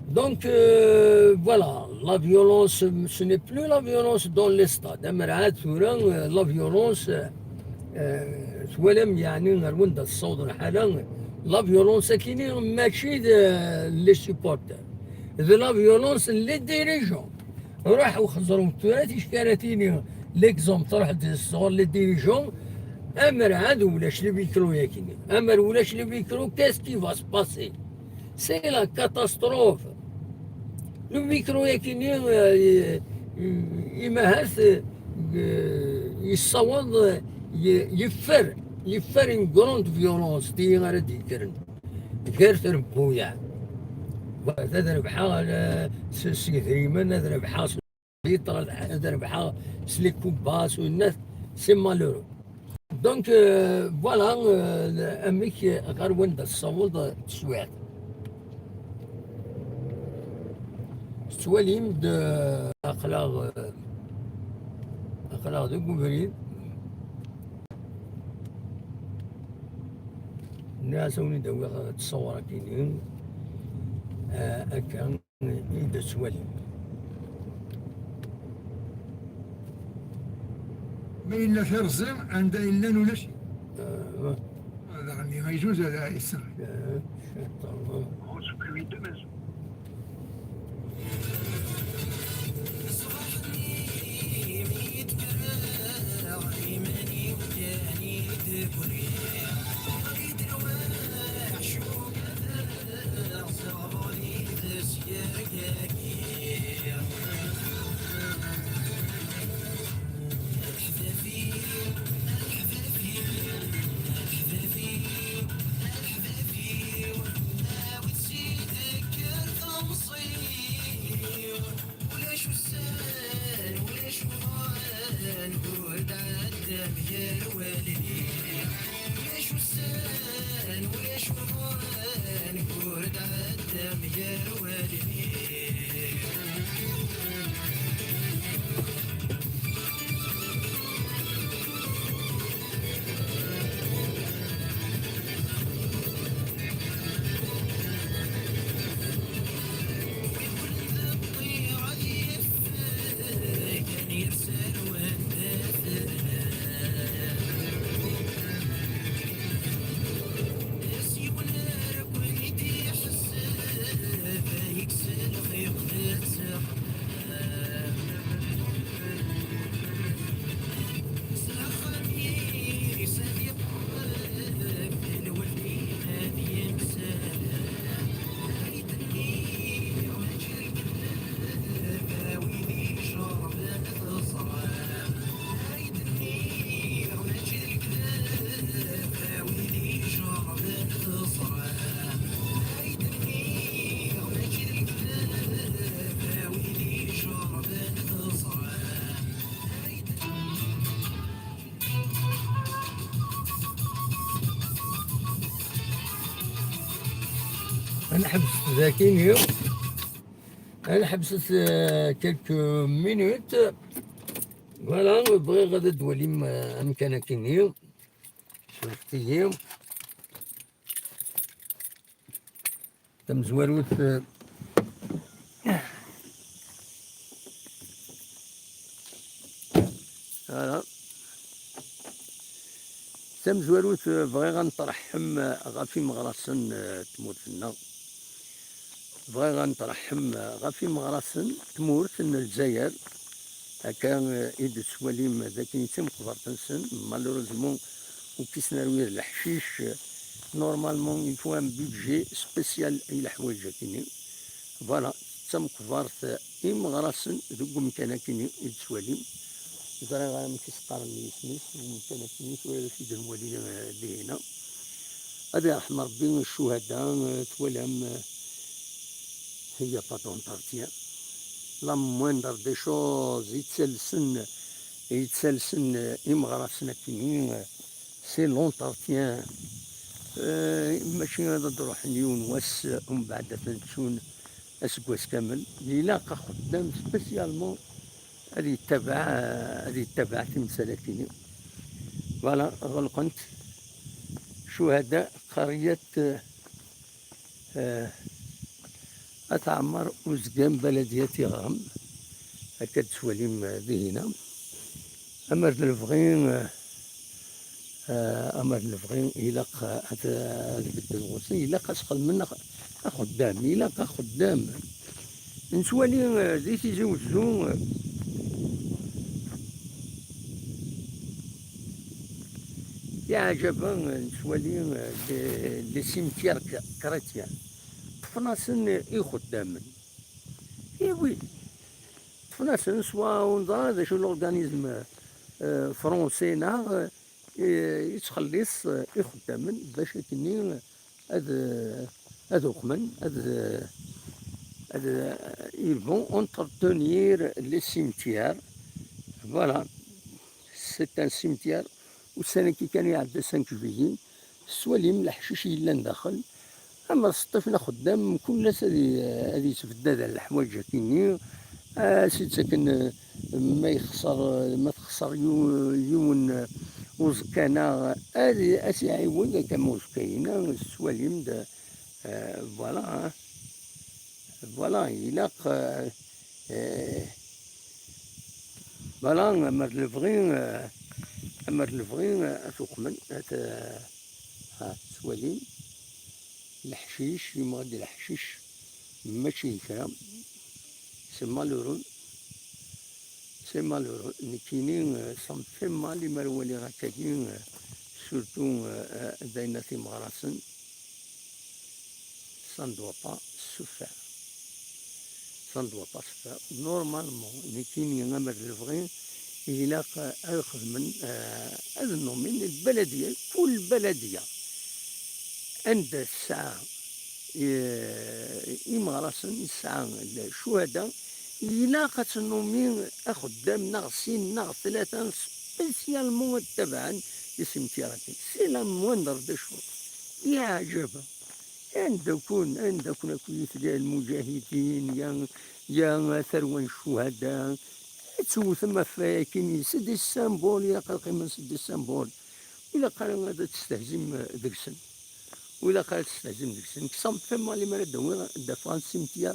Donc, euh, voilà, la violence, ce n'est plus la violence dans les stades. Amerɛad tura, euh, la violence, euh, twalam, yeɛni, ar wanda tessaweḍ lḥala, la violence akini mačči d, euh, les supporters. De la violence n les dirigeants. Ruḥ u xeẓrem tura ticki ara tini, l'exemple, truḥ-d sɣur les dirigeants, amerɛad ulac les micros-yakini. Amer ulac les micros, qu'est-ce qui va se passer? C'est la catastrophe. Le micro-yakini, euh, i-, i-, imahat, euh, yessaweḍ, euh, y-, yeffer, yeffer une grande violence, tigi ara d-yekkren. Gar trebbuyaɛ. Ad rebḥeɣ, eh, s, s yedrimen, ad rebḥeɣ s litre, ad rebḥeɣ s les combats, s winat, c'est malheureux. Donc, euh, voilà, euh, amek ɣer wanda tessaweḍ teswiɛt. Tettwalim-d, euh, aql-aɣ, euh, aql-aɣ deg ubrid. Nniɣ-as ad wen-id-awiɣ ttṣawṛa-kini, eh, akka i d-tettwalim. Ma yella tirẓi, anda yellan ulac. Eh, daɣen, yejuz ad yesseɣ. Eh, ciṭṭan. Ulac ussan, ulac uḍan, ur d-ɛaddam gar wallen-iw. Ulac ussan, ulac uḍan, ur d-ɛaddam gar wallen-iw. Ad nḥebset daki-nni. Ad nḥebset, euh, quelques minutes. Voilà, bɣiɣ ad d-twalim, euh, amkan akini. Surfet-iyi. Tamezwarut, euh, voilà. Tamezwarut, euh, bɣiɣ ad netreḥḥem, euh, ɣef imeɣrasen, euh, n tmurt-nneɣ. Bɣiɣ ad netreḥḥem, euh, ɣef imeɣrasen n tmurt n Lezzayer. Akka, euh, i d-tettwalim d akken d timeqbert-nsen. Malheureusement, ur k-isnerwi d leḥcic. Normalement, il faut un budget spécial i leḥwayeǧ akini. Voilà, d tameqbert, euh, imeɣrasen deg umkan akini i d-tettwalim. Ẓriɣ amek i s-qqaren yisem-is, umkan akini, tura d acu i d-nwali, eh, dihina. Ad irḥem Rebbi ccuhada, eh, twalam, eh, il y a pas d'entretien. La moindre des choses, yettalsen, yettalsen, eh, imeɣrasen akini, eh, c'est l'entretien. Eh, mačči ad d-ruḥen yiwen wass, eh, umbeɛd ad ten-ttun aseggas kamel. Ilaq axeddam spécialement ad yettabaɛ, ad yettabaɛ timsal-agi. Voilà, ɣelqent. Ccuhada, qerriyat, eh, At Ɛmer Uzgan, Baladiyat Iɣrem. Akka d-tettwalim, eh, dihina. Amer d lebɣi, eh, eh, amer d lebɣi, ilaq, eh, ad, ad bedden ɣur-sen, ilaq ad sxedmen ax-, axeddam, ilaq axeddam. Nettwali, eh, di Tizi Wezzu, eh, iɛǧaben, eh, nettwali, eh, les, les cimetières chrétiens. Ṭṭfen-asen ixeddamen. Eh oui. Ṭṭfen-asen, swa ur neẓra d acu l'organisme, euh, français neɣ, euh, yettxelliṣ, euh, ixeddamen bac akkenni ad, ad uqmen, ad, ad, ils vont entretenir les cimetières. Voilà, c'est un cimetière. Ussan-agi kan iɛedda cinq juillet, tettwalim leḥcic yellan daxel. Amer seṭṭifen axeddam, mkul ass ad i-, ad yettbeddad leḥwayeǧ akini, ad s-ittaken, eh, ma yexṣer, ma texṣer yu-, yiwen, eh, uẓekka-nneɣ, ad, ad s-iɛiwed akka ma uẓekka-ina, tettwalim-d, eh, voilà, hein. Voilà, ilaq, eh, eh, voilà, amer d lebɣi, eh, amer d lebɣi, eh, ad t-uqmen, ad t-, ha, tettwalim. Leḥcic, yemɣi-d leḥcic, mačči d kra. C'est malheureux. C'est malheureux. Nekkini, euh, ça me fait mal imi ara waliɣ akkagi, euh, surtout, euh, euh, d ayen at imeɣrasen. Ça ne doit pas se faire. Ça ne doit pas se faire. Normalement, nekkini amer d lebɣi, ilaq ad xedmen, eh, ad nnumin lbaladiya, kul lbaladiya anda tesɛa, eh, imeɣrasen, tesɛa lcuhada, ilaq ad tennumi axeddam neɣ sin neɣ tlata spécialement ad ttabaɛen isimtiraten. C'est la moindre des choses. Yeɛjeb. Anda-ken, anda-ken akk yitla lmuǧahidin, ya, ya tarwa n ccuhada? Ad tewtem ɣef wayen-agi, c'est des symboles, ilaq ad qqimen c'est des symboles. Ur ilaq ara ad testehzim deg-sen. Ur ilaq ara ad testehzim deg-sen. Nekk ça me fait mal imi ara d-awiɣ, d-afeɣ simtya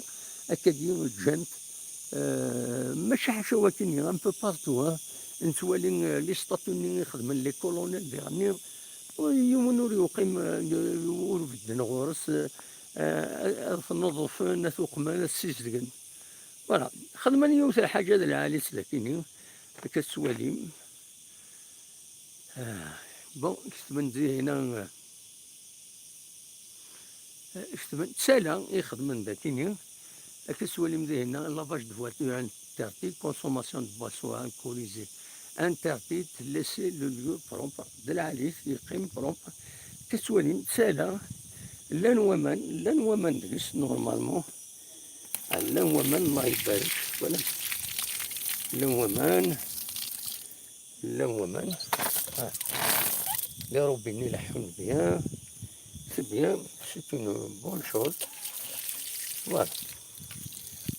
akkagi ǧǧan-t. Euh, mačči ḥaca wakken, un peu partout, hein. Nettwali, euh, les statues-nni i xedmen les colonels diɣenni, yiwen ur yuqim, euh, ur bedden ɣur-s, euh, euh, ad ten-ḍḍfen, ad t-uqmen, ad t-ssizedgen. Voilà. Xedmen yiwet lḥaǧa d lɛali-tt dakini, akka tettwalim. Ah, bon, ketben dihina, ah, ketben, d tala i xedmen dakini. Akka tettwalim dihina, lavage de voiture interdit, consommation de boissons alcoolisées interdite, laisser le lieu propre. D lɛali-t, yeqqim propre. Akka tettwalim, d tala, llan waman, llan waman deg-s, normalement. Ah, llan waman, Allah ibarek, voilà. Llan waman. Llan waman. Ah. Les robinets leḥḥun bien. C'est bien, c'est une bonne chose. Voilà.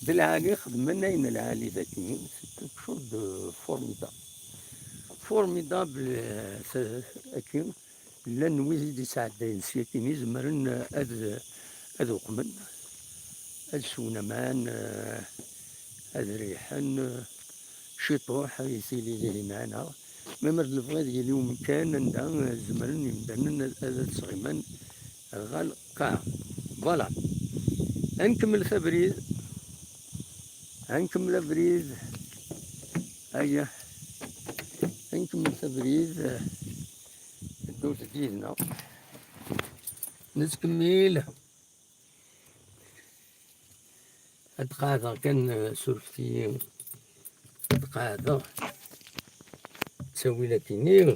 D lɛali xedmen ayen lɛali dagi, c'est quelque chose de formidable. Formidable, euh, c'est, akken llan wid i d-isɛeddayen syakin izemren, euh, ad, ad uqmen, ad swen aman, euh, ad riḥen, euh, ciṭuḥ, ad yesili dihin ɛna. Memmer d lebɣi ad yili umkan anda, eh, zemren yimdanen ad, ad sɣimen ɣer lqaɛa. Voilà. Ad nkemmel abrid. Ad nkemmel abrid. Aya. Ad nkemmel abrid. Eh, ddut-d yid-neɣ. Nettkemmil. Ad qeɛdeɣ kan, eh, surfet-iyi. Ad qeɛdeɣ. Ttawilat-inu.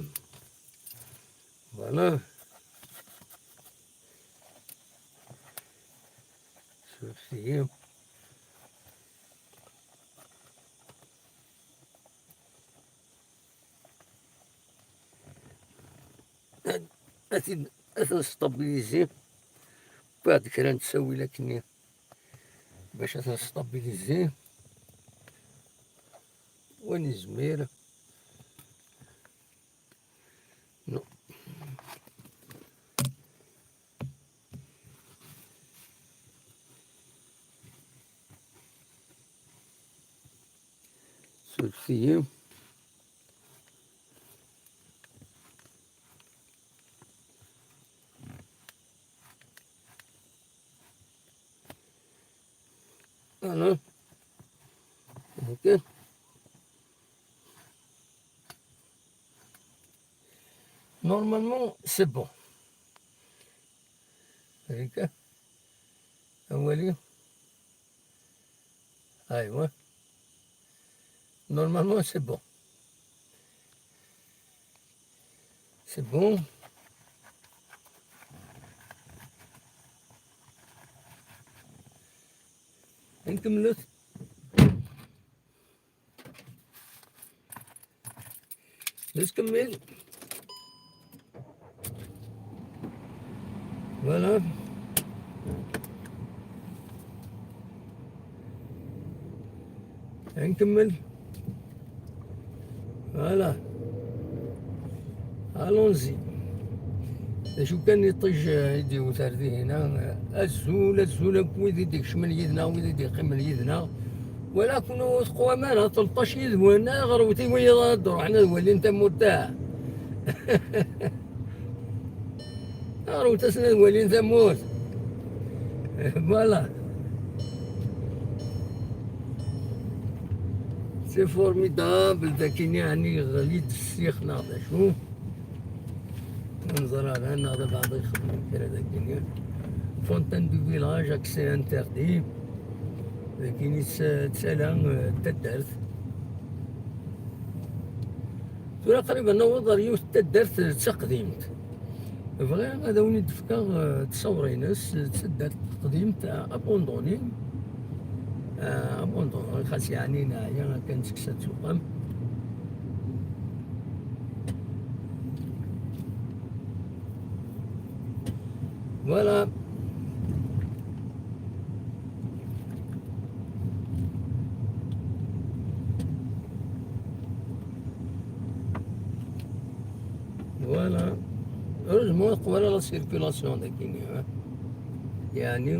Voilà. Surfet-iyi. Ad, ad, ad t-nstabilizi. Wwiɣ-d kra n ttawilat-nni bac ad t-nstabilizi. Win yezmir. Non. Surfet-iyi. Voilà. Ok. Normalement, c'est bon. هكا. أولي. أيوا. Normalement, c'est bon. C'est bon. نكملت. نكمل. Voilà. نكمل. Voilà. Allons-y. D acu kan iṭij, eh, i d-iwet ar dihina, eh, azul, azul akk wid i d-ikecmen yid-neɣ, wid i d-iqqimen yid-neɣ. Walaken ur teqwam ara, tleṭṭac yid-wen, aɣer ur tiwi ara ad d-ruḥen ad walin tamurt-a? Aɣer ur ttasen ad walin tamurt? Voilà. C'est formidable, dagi yeɛni yeɣli-d ssix neɣ d acu? Ur neẓri ara, neɣ d abeɛḍ ixedmen kra dagi. Fontaine du village, accès interdit. Dagi ttala, eh, n taddart. Tura qrib ad naweḍ ɣer yiwet n taddart d taqdimt. Bɣiɣ ad awen-id-fkeɣ, eh, ttṣawṛa-ines, d taddart taqdimt, eh, abandonnée. Eh, abandonnée, xas yeɛni neɛya akken tekkes ad tuqam. Voilà. Voilà. Heureusement, ur teqwa ara la circulation dagi, hein. Yeɛni,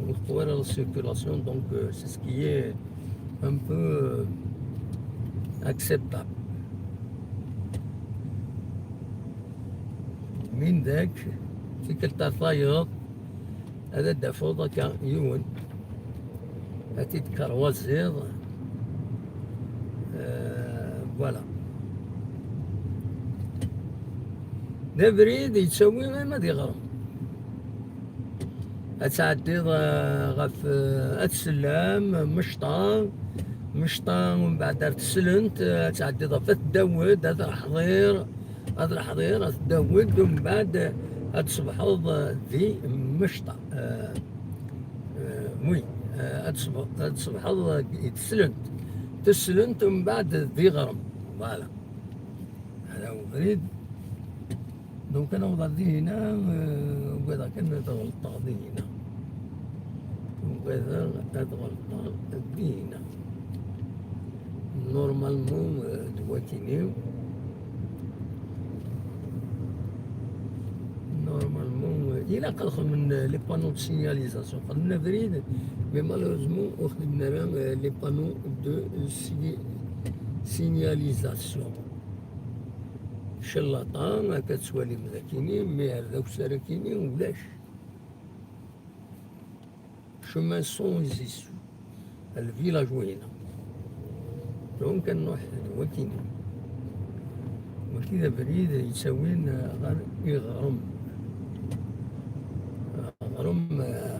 ur teqwa ara la circulation, donc, euh, c'est ce qui est un peu, euh, acceptable. Min dak, tikkelt ar tayeḍ, ad d-tafeḍ akka yiwen, ad t-id-tkerwaziḍ. Euh, voilà. D abrid yettawi arma d iɣrem. Ad tɛeddiḍ, eh, ɣef, eh, At Sellam, Mecṭa, Mecṭa, umbeɛd ar Teslent, eh, ad tɛeddiḍ ɣef At Dawed, At Reḥḍir, At Reḥḍir, At Dawed, umbeɛd ad tṣebḥeḍ, eh, di Mecṭa. Eh, eh, oui, eh, ad tṣeb-, ad tṣebḥeḍ, eh, di Teslent. Teslent, umbeɛd d iɣrem. Voilà. Hada ubrid. Donc, ad naweḍ ar dihina, eh, ugadeɣ kan ad ɣelṭeɣ dihina. Donc, Ad ɣelṭeɣ dinna. Normalement, euh, d wakini. Normalement, euh, ilaq ad xedmen, euh, les panneaux de signalisation. Xedmen abrid, mais malheureusement, ur xedmen ara, euh, les panneaux de signi-, signalisation. Celaṭa, akka tettwalim dakini, mais ar d akessar akini, ulac. Chemin sans issue. Le village wihina. Donc, ad nruḥ d wakini. Waki d abrid yettawin ɣer Iɣrem. Iɣrem,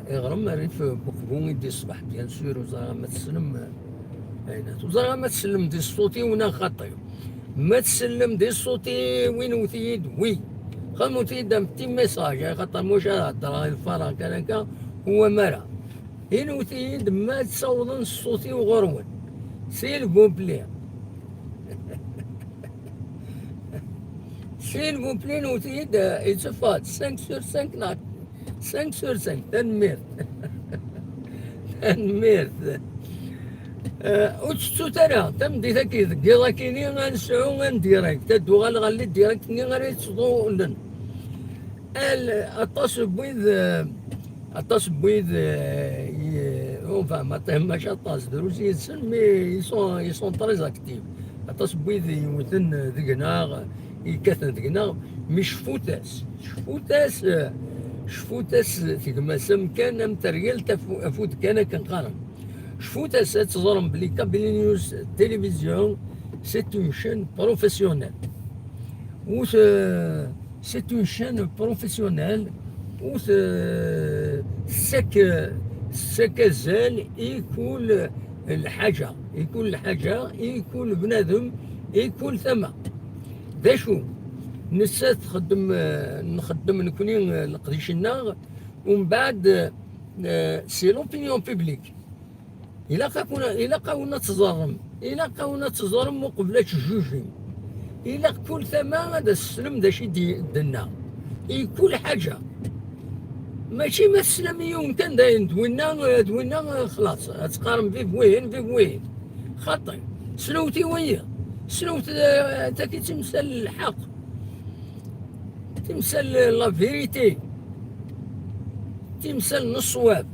Iɣrem, rrif n Uqbu i d-iṣbeḥ, bien sûr, ur ẓriɣ ma tessnem, eh, ayen. Ur ẓriɣ ma tessnem di ṣṣut-iw neɣ xaṭi. Ma tsellem di ṣṣut-iw, inwet-iyi-d wi. Xedmet-iyi-d un petit message, axaṭer maca ad heddreɣ i lfaraɣ kan akka, u amara. Inwet-iyi-d ma ssawḍen ṣṣut-iw ɣur-wen. S'il vous plaît. S'il vous plaît, inwet-iyi-d, eh, yetteffeɣ-d cinq sur cinq neɣ cinq sur cinq. Tanemmirt. Tanemmirt. Eh, ur tettut ara tameddit-agi deg yiḍ-akini ad nesɛu un direct. Ad d-uɣaleɣ ɣer le direct-nni ara yettḍulen. Al-, aṭas n wid, eh, aṭas n wid, eh, i, enfin, ma-, maca aṭas, drus yid-sen, mais ils sont, ils sont très actifs. Aṭas n wid yewten deg-neɣ, yekkaten deg-neɣ, mi cfut-as, cfut-as, eh, cfut-as tegmas amkan am teryelt afu-, afud kan akken qqaren. Cfut-as ad teẓrem belli Kabylie News Télévision, c'est une chaîne professionnelle. Ur te-, c'est une chaîne professionnelle ur te-, tessek-, tessek azal i kul lḥaǧa, i kul lḥaǧa, i kul bnadem, i kul tama. D acu? Netta txeddem, eh, nxeddem nekni, eh, leqdic-nneɣ, umbeɛd, eh, c'est l'opinion publique. Ilaq-awen, ilaq-awen ad teẓrem, ilaq-awen ad teẓrem uqbel ad tjujim. Ilaq kul tama ad as-teslem d acu i d-, d-tenna. I kul ḥaǧa. Mačči ma teslam i yiwen kan dayen d winna, d winna, xlaṣ, ad teqqarem vive wihin, vive wihin. Xaṭi. Slewt i wiyi. Slewt, eh, taki d timsal n lḥeqq. Timsal n la vérité. Timsal n ṣṣwab.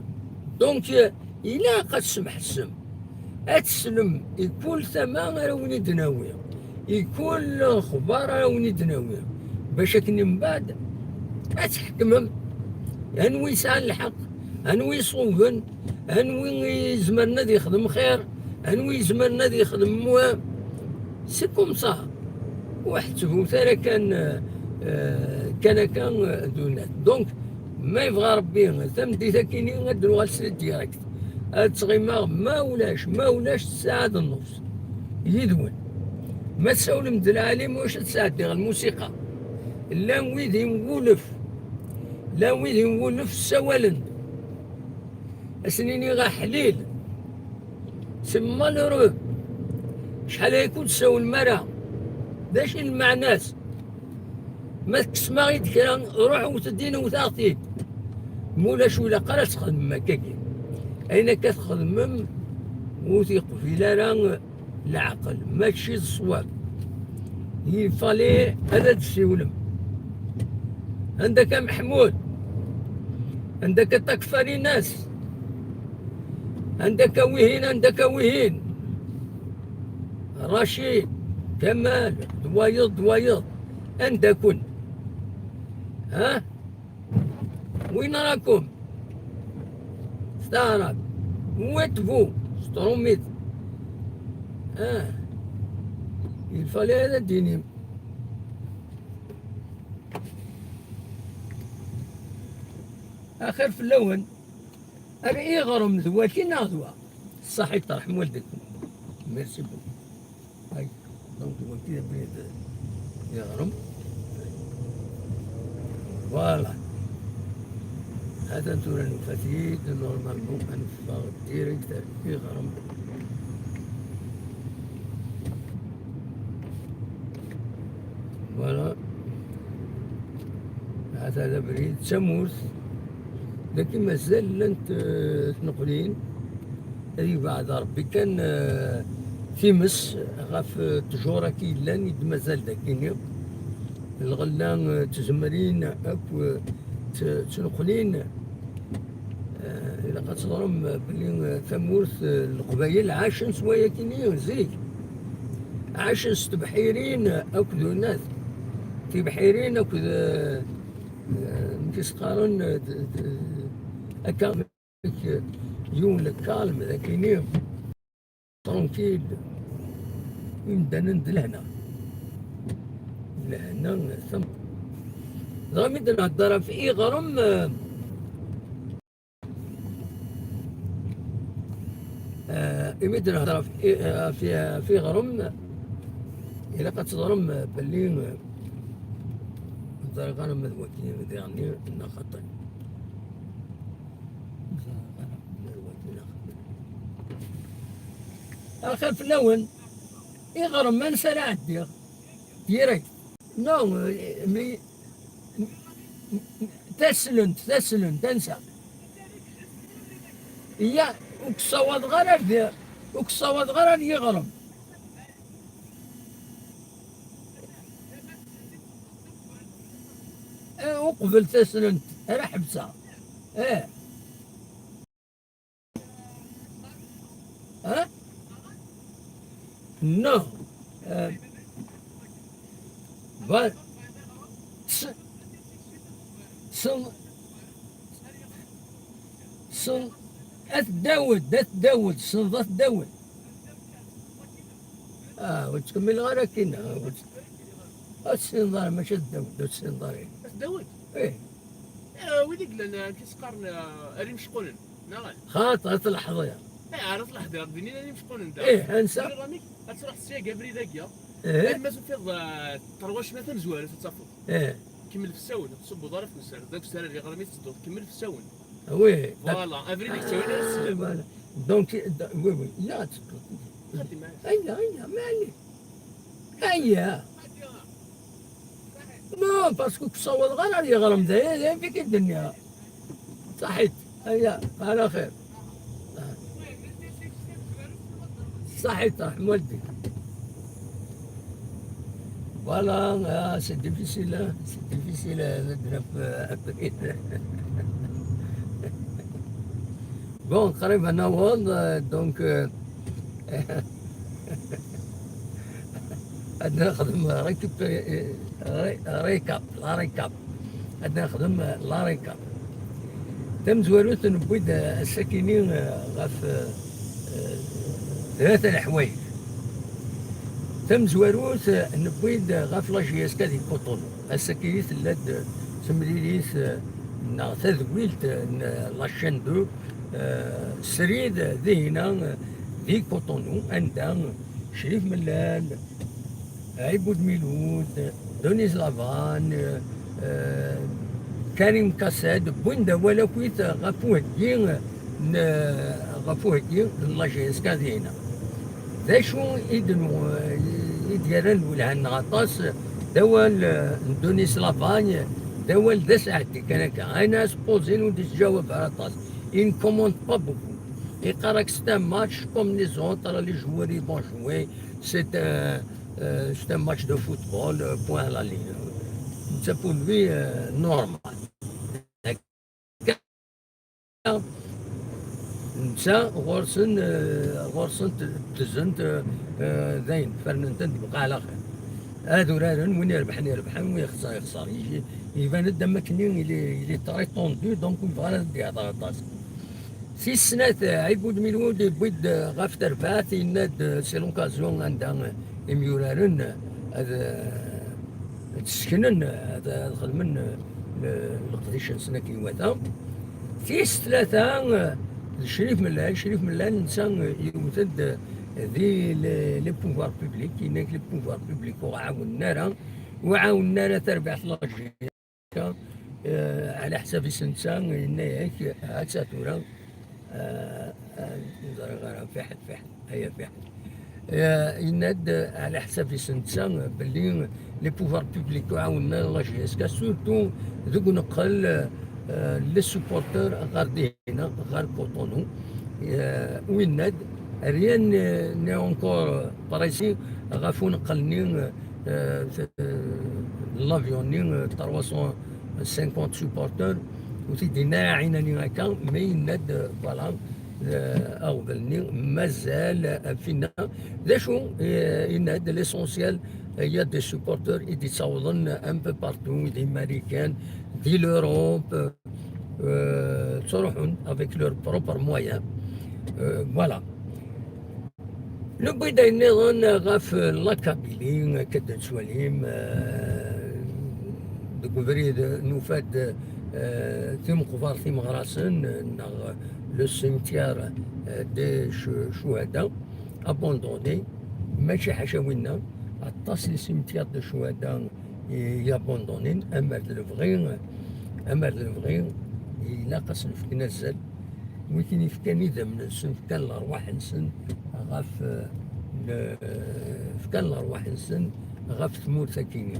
Donc, eh, ilaq ad tesmeḥsem. Ad teslem i kul tama ara wen-id-nawi, i kul lexbar ara wen-id-nawi, bac akken mbeɛd ad tḥekmem anwi yesɛan lḥeqq, anwi iṣuben, anwi izemren ad yexdem xir, anwi izemren ad yexdem wa. C'est comme ça. Ur ḥettbut ara kan, eh, kan akka, eh, dunat. Donc, ma yebɣa Rebbi, tameddit-akini ad d-nuɣal s direct. Ad ttɣimeɣ, ma ulac, ma ulac, ssaɛa d nnus yid-wen. Ma tsawlem d lɛali, ma ulac ad sɛeddiɣ lmusiqa. Llan wid yewwulef, llan wid yewwulef ssawalen-d. Ad sen-iniɣ aḥlil. C'est malheureux. Acḥal ay kud tsawlem ara? D acu i lmeɛna-s? Ma tkesmem-aɣ-id kra, ruḥ wwet-d, wwet-aɣ-t-id. Ma ulac, ur ilaq ara ad txedmem akkagi. Ayen akka txedmem, ur t-yeqbil ara leɛqel, mačči d ṣṣwab. Il fallait ad d-tsiwlem. Anda-k a Meḥmud? Anda-k a Takfarinas? Anda-k a wihin? Anda-k a wihin? Racid, Kamal, d wayeḍ, d wayeḍ. Anda-ken? Ha? Win rakum? Staɛrab. Wetbu. Strumit. Ah. Il fallait ad d-inim. Axir fell-awen. Ar iɣrem d waki neɣ d wa? Ṣaḥit, terḥem waldekum. Merci beaucoup. Ay, donc, waki d abrid iɣrem. Voilà. Atan tura nufa-t-id, normalement, ad neffeɣ direct ar iɣrem. Voilà. Ata d abrid, d tamurt. Dagi mazal llant, eh, tneqlin. Ad yebɛed Ṛebbi kan, eh, times ɣef, eh, ttjur-agi yellan i d-mazal dagini. Lɣella, eh, ttezmrin akk, eh, tt-, ttneqlin. Eh, ilaq ad teẓrem, eh, belli, eh, tamurt, eh, Leqbayel ɛacen s wayakini zik. Ɛacen s tebḥirin, eh, akked unat. Tibḥirin akked, eh, eh, amek i s-qqaren, eh, d-, d-, akka, yiwen lkalm, dakini, tranquille, imdanen d lehna. Lehna, tam-, dɣa mi d-nhedder ɣef iɣrem, eh, eh, imi d-nhedder ɣef i-, ɣef, ɣef iɣrem, ilaq ad teẓrem belli, eh, ur ẓriɣ ara ma d wagi diɣen neɣ xaṭi. Axir fell-awen, iɣrem ansa ara ɛeddiɣ? Direct. Non, mais, taslent, taslent, ansa? Iya, ur k-ssawaḍeɣ ara di, ur k-ssawaḍeɣ ara ar yiɣrem. Eh, uqbel taslent ara ḥebseɣ. Eh. Ha? Non. Eh, va-, s-, s-, s-, At Dawed, At Dawed, ssneḍ At Dawed? Ah, ur ttkemmileɣ ara akkin, ah, ur tt-, ur tessineḍ ara, mačči At Dawed, ur tessineḍ ara. At Dawed? Ih. Eh, wid i yellan, eh, amek i s-qqaren, eh, ar imecqunen, neɣ ala? Xaṭ, at leḥḍir. Eh, ar at leḥḍir, din i llan imecqunen da. Ih, ansa? Ẓriɣ amek, ad truḥ sya deg abrid-agi. Ih. Alma tufiḍ, eh, ṭerwacma tamezwarut ad tafeḍ. Ih. Kemmel fsawen, ur tṣubbuḍ ara f usar. D akessar ar iɣrem i tettedduḍ, kemmel fsawen. Oui. Voilà, abrid i yettawin ar sslam. Voilà. Donc, d-, oui, oui, ya, xatima. Aya, aya, ma عليك. Aya. Non, parce que ur k-ssawaḍeɣ ara ar yiɣrem, d aya, d ayen i k-id-nniɣ. Saḥit. Aya, ala xir. Saḥit, raḥm waldik. Voilà, ah, c'est difficile, hein, c'est difficile, euh, de, de, euh, Bon, qrib ad naweḍ, euh, donc, euh, ad nexdem récup-, ré-, récap, la récap. Ad nexdem la récap. Tamezwarut, newwi-d, euh, ass-akini, euh, ɣef, euh, euh, tlata leḥwayeǧ. Tamezwarut, euh, newwi-d ɣef la J S K di Cotonou. Ass-akini tella-d temlilit, euh, neɣ tadwilt, euh, n la chaîne deux, euh, srid, euh, dihina, euh, di Cotonou, anda, euh, Crif Mellal, Ɛibud Miloud, Denise Lavagne, euh, Karim Kassed, wwin-d awal akkit ɣef uheggi n, ɣef uheggi n la J S K dihina. D acu i d-, i d-yerran lwelha-nneɣ aṭas, d awal, euh, n Denise Lavagne, d awal d aseɛdi kan akka. Ayen ara s-poser ur d-yettjawab ara aṭas. Il ne commente pas beaucoup. Yeqqar-ak c'est un match comme les autres, les joueurs ils vont jouer, c'est un, euh, c'est un match de football, euh, point à la ligne. C'est pour lui, euh, normal. Netta ɣur-sen, euh, ɣur-sen t-, ttezzen-t, euh, euh, dayen, fernen-ten, tebqa ɛla xir. Ad uraren, win irebḥen, irebḥen, win ixesren, ixesren. Iban-d am akken il est, il est très tendu, donc ur yebɣi ara ad d-ihder aṭas. Tis snat, Ɛibud Milwud yewwi-d ɣef terbaɛt, yenna-d, c'est l'occasion anda imyuraren ad, ad seknen, ad, ad xedmen le-, leqdic-nsen akken iwata. Tis tlata, d Crif Mellal, Crif Mellal netta yewwet-d di les, les pouvoirs publics, yenna-k les pouvoirs publics ur ɛawnen ara, ur ɛawnen ara tarbaɛt n la J S K. Eh, ɛla ḥsab-is netta, yenna-yak, atta tura, eh, eh, ur ẓriɣ ara, fiḥel, fiḥel, aya fiḥel. Eh, yenna-d, ɛla ḥsab-is netta, belli les pouvoirs publics ur ɛawnen ara la J S K, surtout deg uneqqel, eh, euh, les supporters ɣer dihina, ɣer Cotonou. Euh, winna-d, rien n'est encore précis ɣef uneqqel-nni, euh, l'avion-nni, euh, trois cent cinquante supporters, ur t-id-yenna ara ɛinani akka, mais yenna-d, euh, voilà, euh, aɣbel-nni mazal, euh, finna. D acu, euh, yenna-d, l'essentiel, euh, il y a des supporters i d-yettawḍen un peu partout, di Marikan, di l'Europe, euh, ttruḥun avec leurs propres moyens. Euh, voilà. Newwi-d ayen nniḍen ɣef la Kabylie, akka d-nettwalim, euh, deg ubrid nufa-d, euh, timeqbert imeɣrasen, neɣ le cimetière, euh, des chu-, shuhada, abandonné, mačči ḥaca winna, aṭas n cimetière de shuhada i, i abandonné, amer d lebɣi, amer d lebɣi, ilaq ad sen-fken azal. Wid i yefkan idammen-nsen, fkan lerwaḥ-nsen ɣef, eh, le-, fkan lerwaḥ-nsen ɣef tmurt-agi-nni.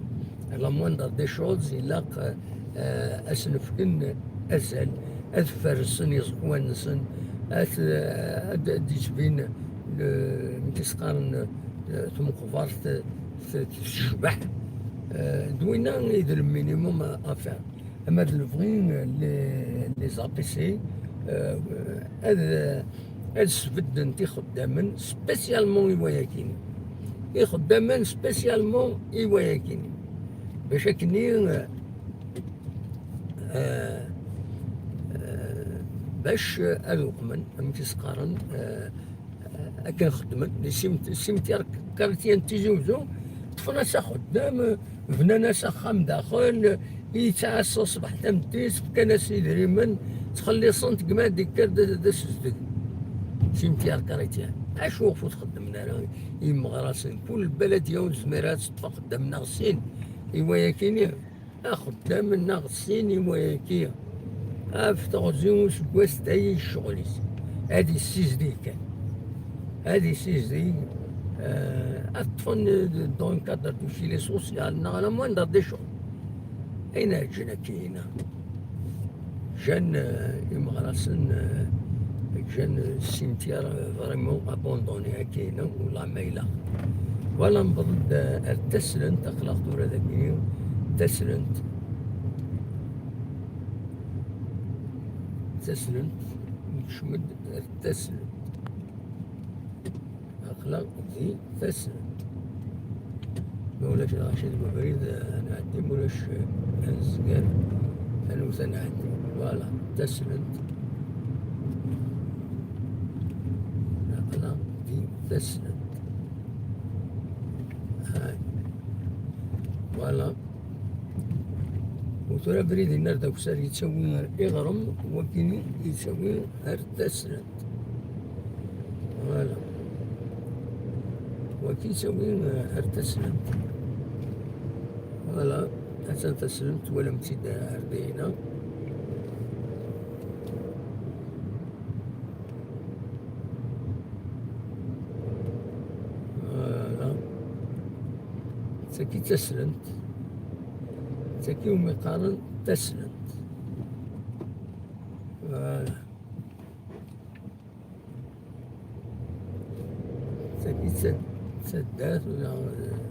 La moindre des choses, ilaq, eh, ad sen-fken azal, ad ferrsen iẓekwan-nsen, ad, ad, ad d-yettbin le-, amek i s-qqaren, eh, tmeqbert, eh, tecbeḥ. Eh, d winna i d le minimum à faire. Ama d lebɣi, les, les A P C, euh, ad, ad sbeddent ixeddamen spécialement i wayagi-nni. Ixeddamen spécialement i wayagi-nni. Bac akkenni, euh, euh, bac ad uqmen, amek i s-qqaren, euh, akken xeddmen, les cim-, cimetières chrétiens n Tizi Uzzu, ṭṭfen-as axeddam, bnan-as axxam daxel, yettɛassa ṣṣbeḥ tameddit, fkan-as idrimen, ttxelliṣen-t, gma d-yekker d, d asezdeg. Cimetière chrétien. Acu ɣef ur txeddmen ara imeɣrasen? Kul baladiya ur nezmir ara teṭṭef axeddam neɣ sin i wayakini. Axeddam-nneɣ sin i wayagi. Af teɣzi useggas d aya i ccɣel-is. Ad issizdig kan. Ad issizdig, euh, ad ṭṭfen dans le cadre du filet social, neɣ la moindre des choses. Ayen ara ǧǧen akka-ina. Ǧǧan, euh, imeɣrasen, euh, ǧǧan cimetière, euh, vraiment abandonné akka-ina, wellah ma yella. Voilà, newweḍ-d, euh, ar Taslent, aql-aɣ tura dagi, Taslent. Taslent, nekcem-d ar Taslent. Aql-aɣ di Taslent. Ma ulac lɣaci deg ubrid, ad nɛeddi, ma ulac, ad nezger, ad nwet ad nɛeddi. Voilà, Taslent. Aql-aɣ di Taslent. Hay. Voilà. U tura abrid-nni ar d akessar yettawi ar iɣrem, wakini yettawi ar Taslent. Voilà. Waki yettawi, eh, ar Taslent. Voilà. Attan Taslent, twalam-tt-id ar dihina. Voilà. Tagi d Taslent. Tagi umi qqaren Taslent. Voilà. Tagi d ta-, d taddart neɣ, eh,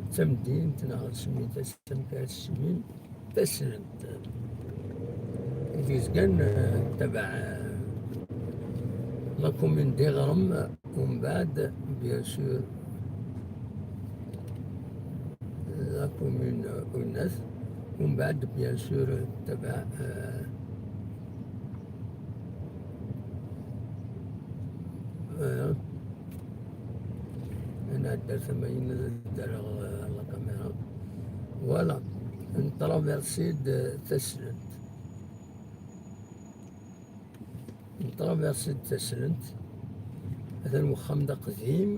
d tamdint neɣ ad semmi-t amek ara tesmim. Taslent. I d-yezgan, eh, tabaɛ, eh, la commune d'Iɣrem, umbeɛd, bien sûr, la commune, eh, Unat, umbeɛd, bien sûr, tabaɛ, eh, eh, Ad nɛeddi ar tama-inu, ad d-rreɣ, eh, la caméra. Voilà. Ntraversi-d, eh, Taslent. Ntraversi-d Taslent. Atan wexxam d aqdim.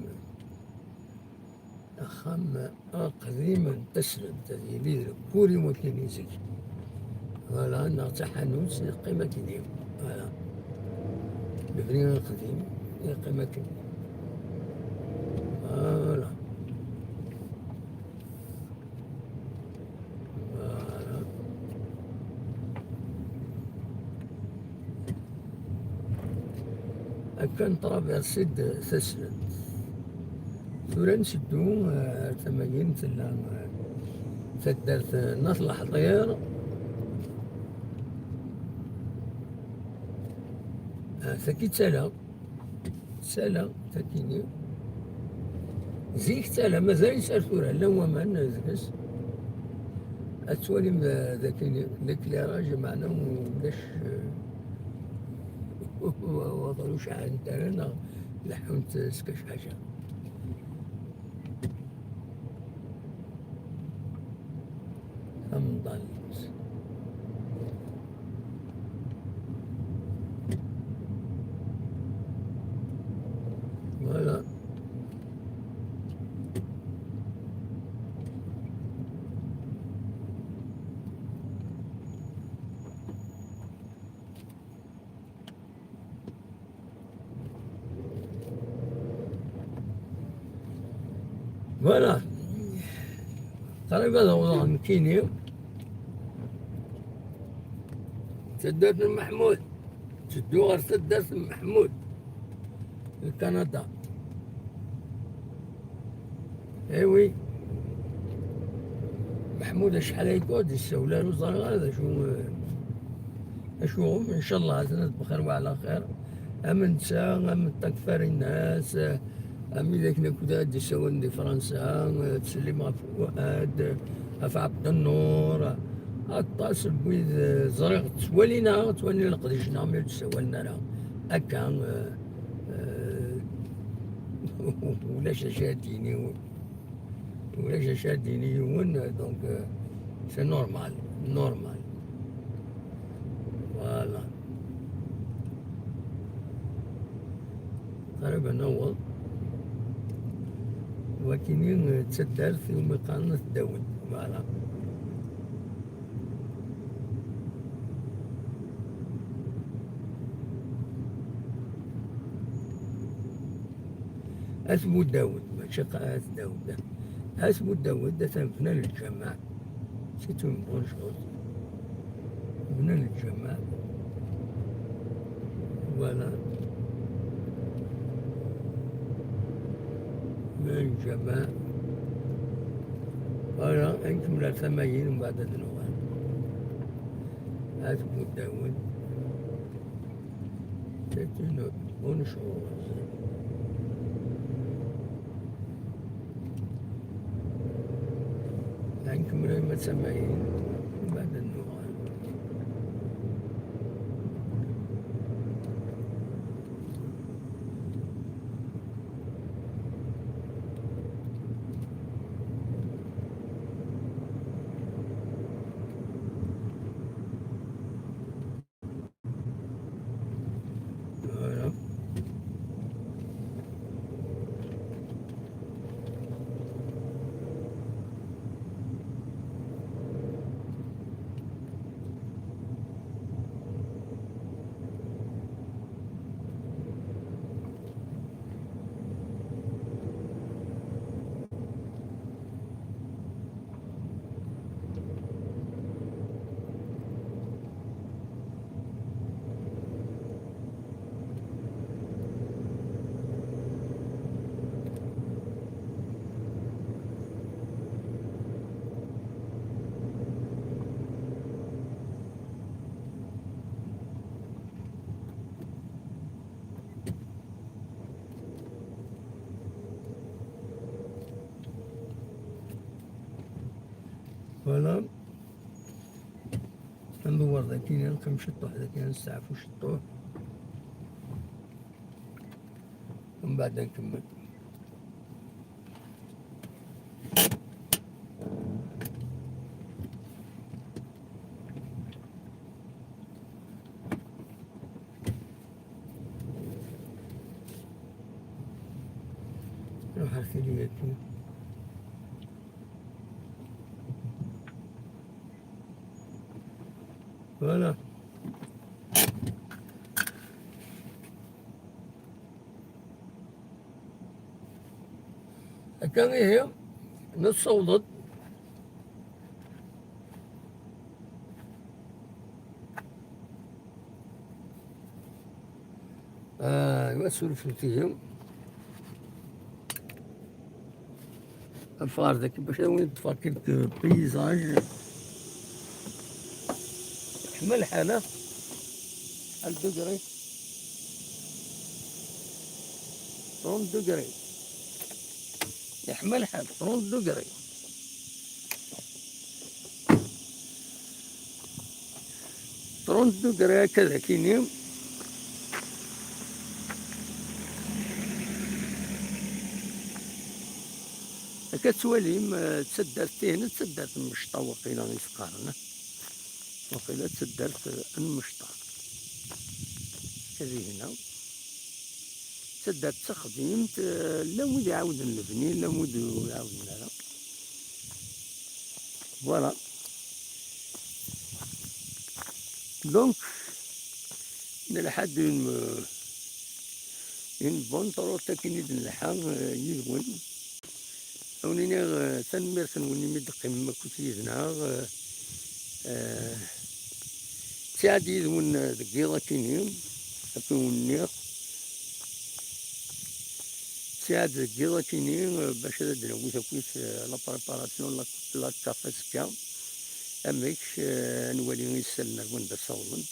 Axxam aqdim n Taslent, ad yili d Kuri wakini zik. Voilà, neɣ d taḥanut, yeqqim akkenni. Voilà. Lebni aqdim, yeqqim akkenni. Voilà. Voilà. Akka netraversi-d taslemt. Tura nteddu, eh, ar tama-agi tella, eh, taddart, eh, n At Leḥḍir. Eh, tagi d tala. Tala, tagini. Zik tala, mazal-itt ar tura, llan waman deg-s. Ad twalim d, d akini, l'éclairage, meɛna ulac, eh, waḍer ur ceɛɛlent ara, neɣ leḥḥunt s kac ḥaca. Tamḍalt. Voilà. Voilà. Qrib ad awḍeɣ nekkini. Taddart n Meḥmud. Ttedduɣ ɣer taddart n Meḥmud. Lkanada. Eh oui. Meḥmud acḥal ay kud yessawel, ur ẓriɣ ara d acu, eh, acu, ncallah, atan bxir wa ɛla xir. Am netta, am Ṭakfarinas, am widak akk d ad d-isawlen di Fransa, eh, ttsellim ɣef Fuad, ɣef Ɛebdennur, aṭas n wid, eh, ẓriɣ, ttwalin-aɣ, ttwalin leqdic-nneɣ, mi ur d-ssawalen ara. Akka, eh, eh, ulac acu ara d-yini. Ulac acu ara d-yini yiwen, donc, euh, c'est normal, normal. Voilà. Qrib ad naweḍ. Wakini, euh, d taddart iwumi qqaren At Dawed. Voilà. At Budawed, mačči qa-, At Dawed. At Budawed, atan bnan lǧameɛ. C'est une bonne chose. Bnan lǧameɛ. Voilà. Bnan lǧameɛ. Voilà, ad nkemmel ar tama-yin, mbeɛd ad nuɣal. At Budawed. C'est une bonne chose. Ad nkemmel arma d tama-yin, mbeɛd ad nuɣal. Voilà. Voilà. Ad ndewwer dagi, ad neqqim ciṭṭuḥ dagi, ad nesteɛfu ciṭṭuḥ. Mbeɛd ad nkemmel. Ruḥ ar tili-agi. Voilà. Akka ihi, nessawḍ-d. Ah, surfet-iyi. Ffeɣ ar daki bac ad wen-ṭṭfeɣ quelques paysages. Yeḥma lḥal, ah. Al degré. Trente degrés. Yeḥma lḥal, trente degrés. Trente degrés akka d akini. Akka tettwalim, eh, d taddart tihin, d taddart n Mecṭa waqila i s-qqaren. Waqila d taddart, eh, n Mecṭa. Akka di hna. D taddart d taxdimt, eh, llan wid iɛawden lebni, llan wid ur iɛawden ara. Voilà. Donc, nelḥa-d une, une bonne trotte akken i d-nelḥa, eh, yid-wen. Ad wen-iniɣ, eh, tanemmirt-nwen imi d-teqqimem akkit yid-neɣ. Eh, eh, ttiɛad yid-wen, eh, deg yiḍ akini, akken wen-nniɣ. Ttiɛad deg yiḍ akini, eh, bac ad d-nawi takit, eh, la préparation, la, la café azekka. Amek, eh, ad nwali isallen ar wanda ssawḍen.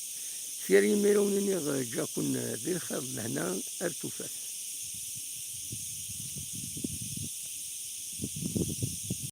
Sya ar yimir ad wen-iniɣ, eh, ǧǧiɣ-ken, eh, di lxir d lehna ar tufat.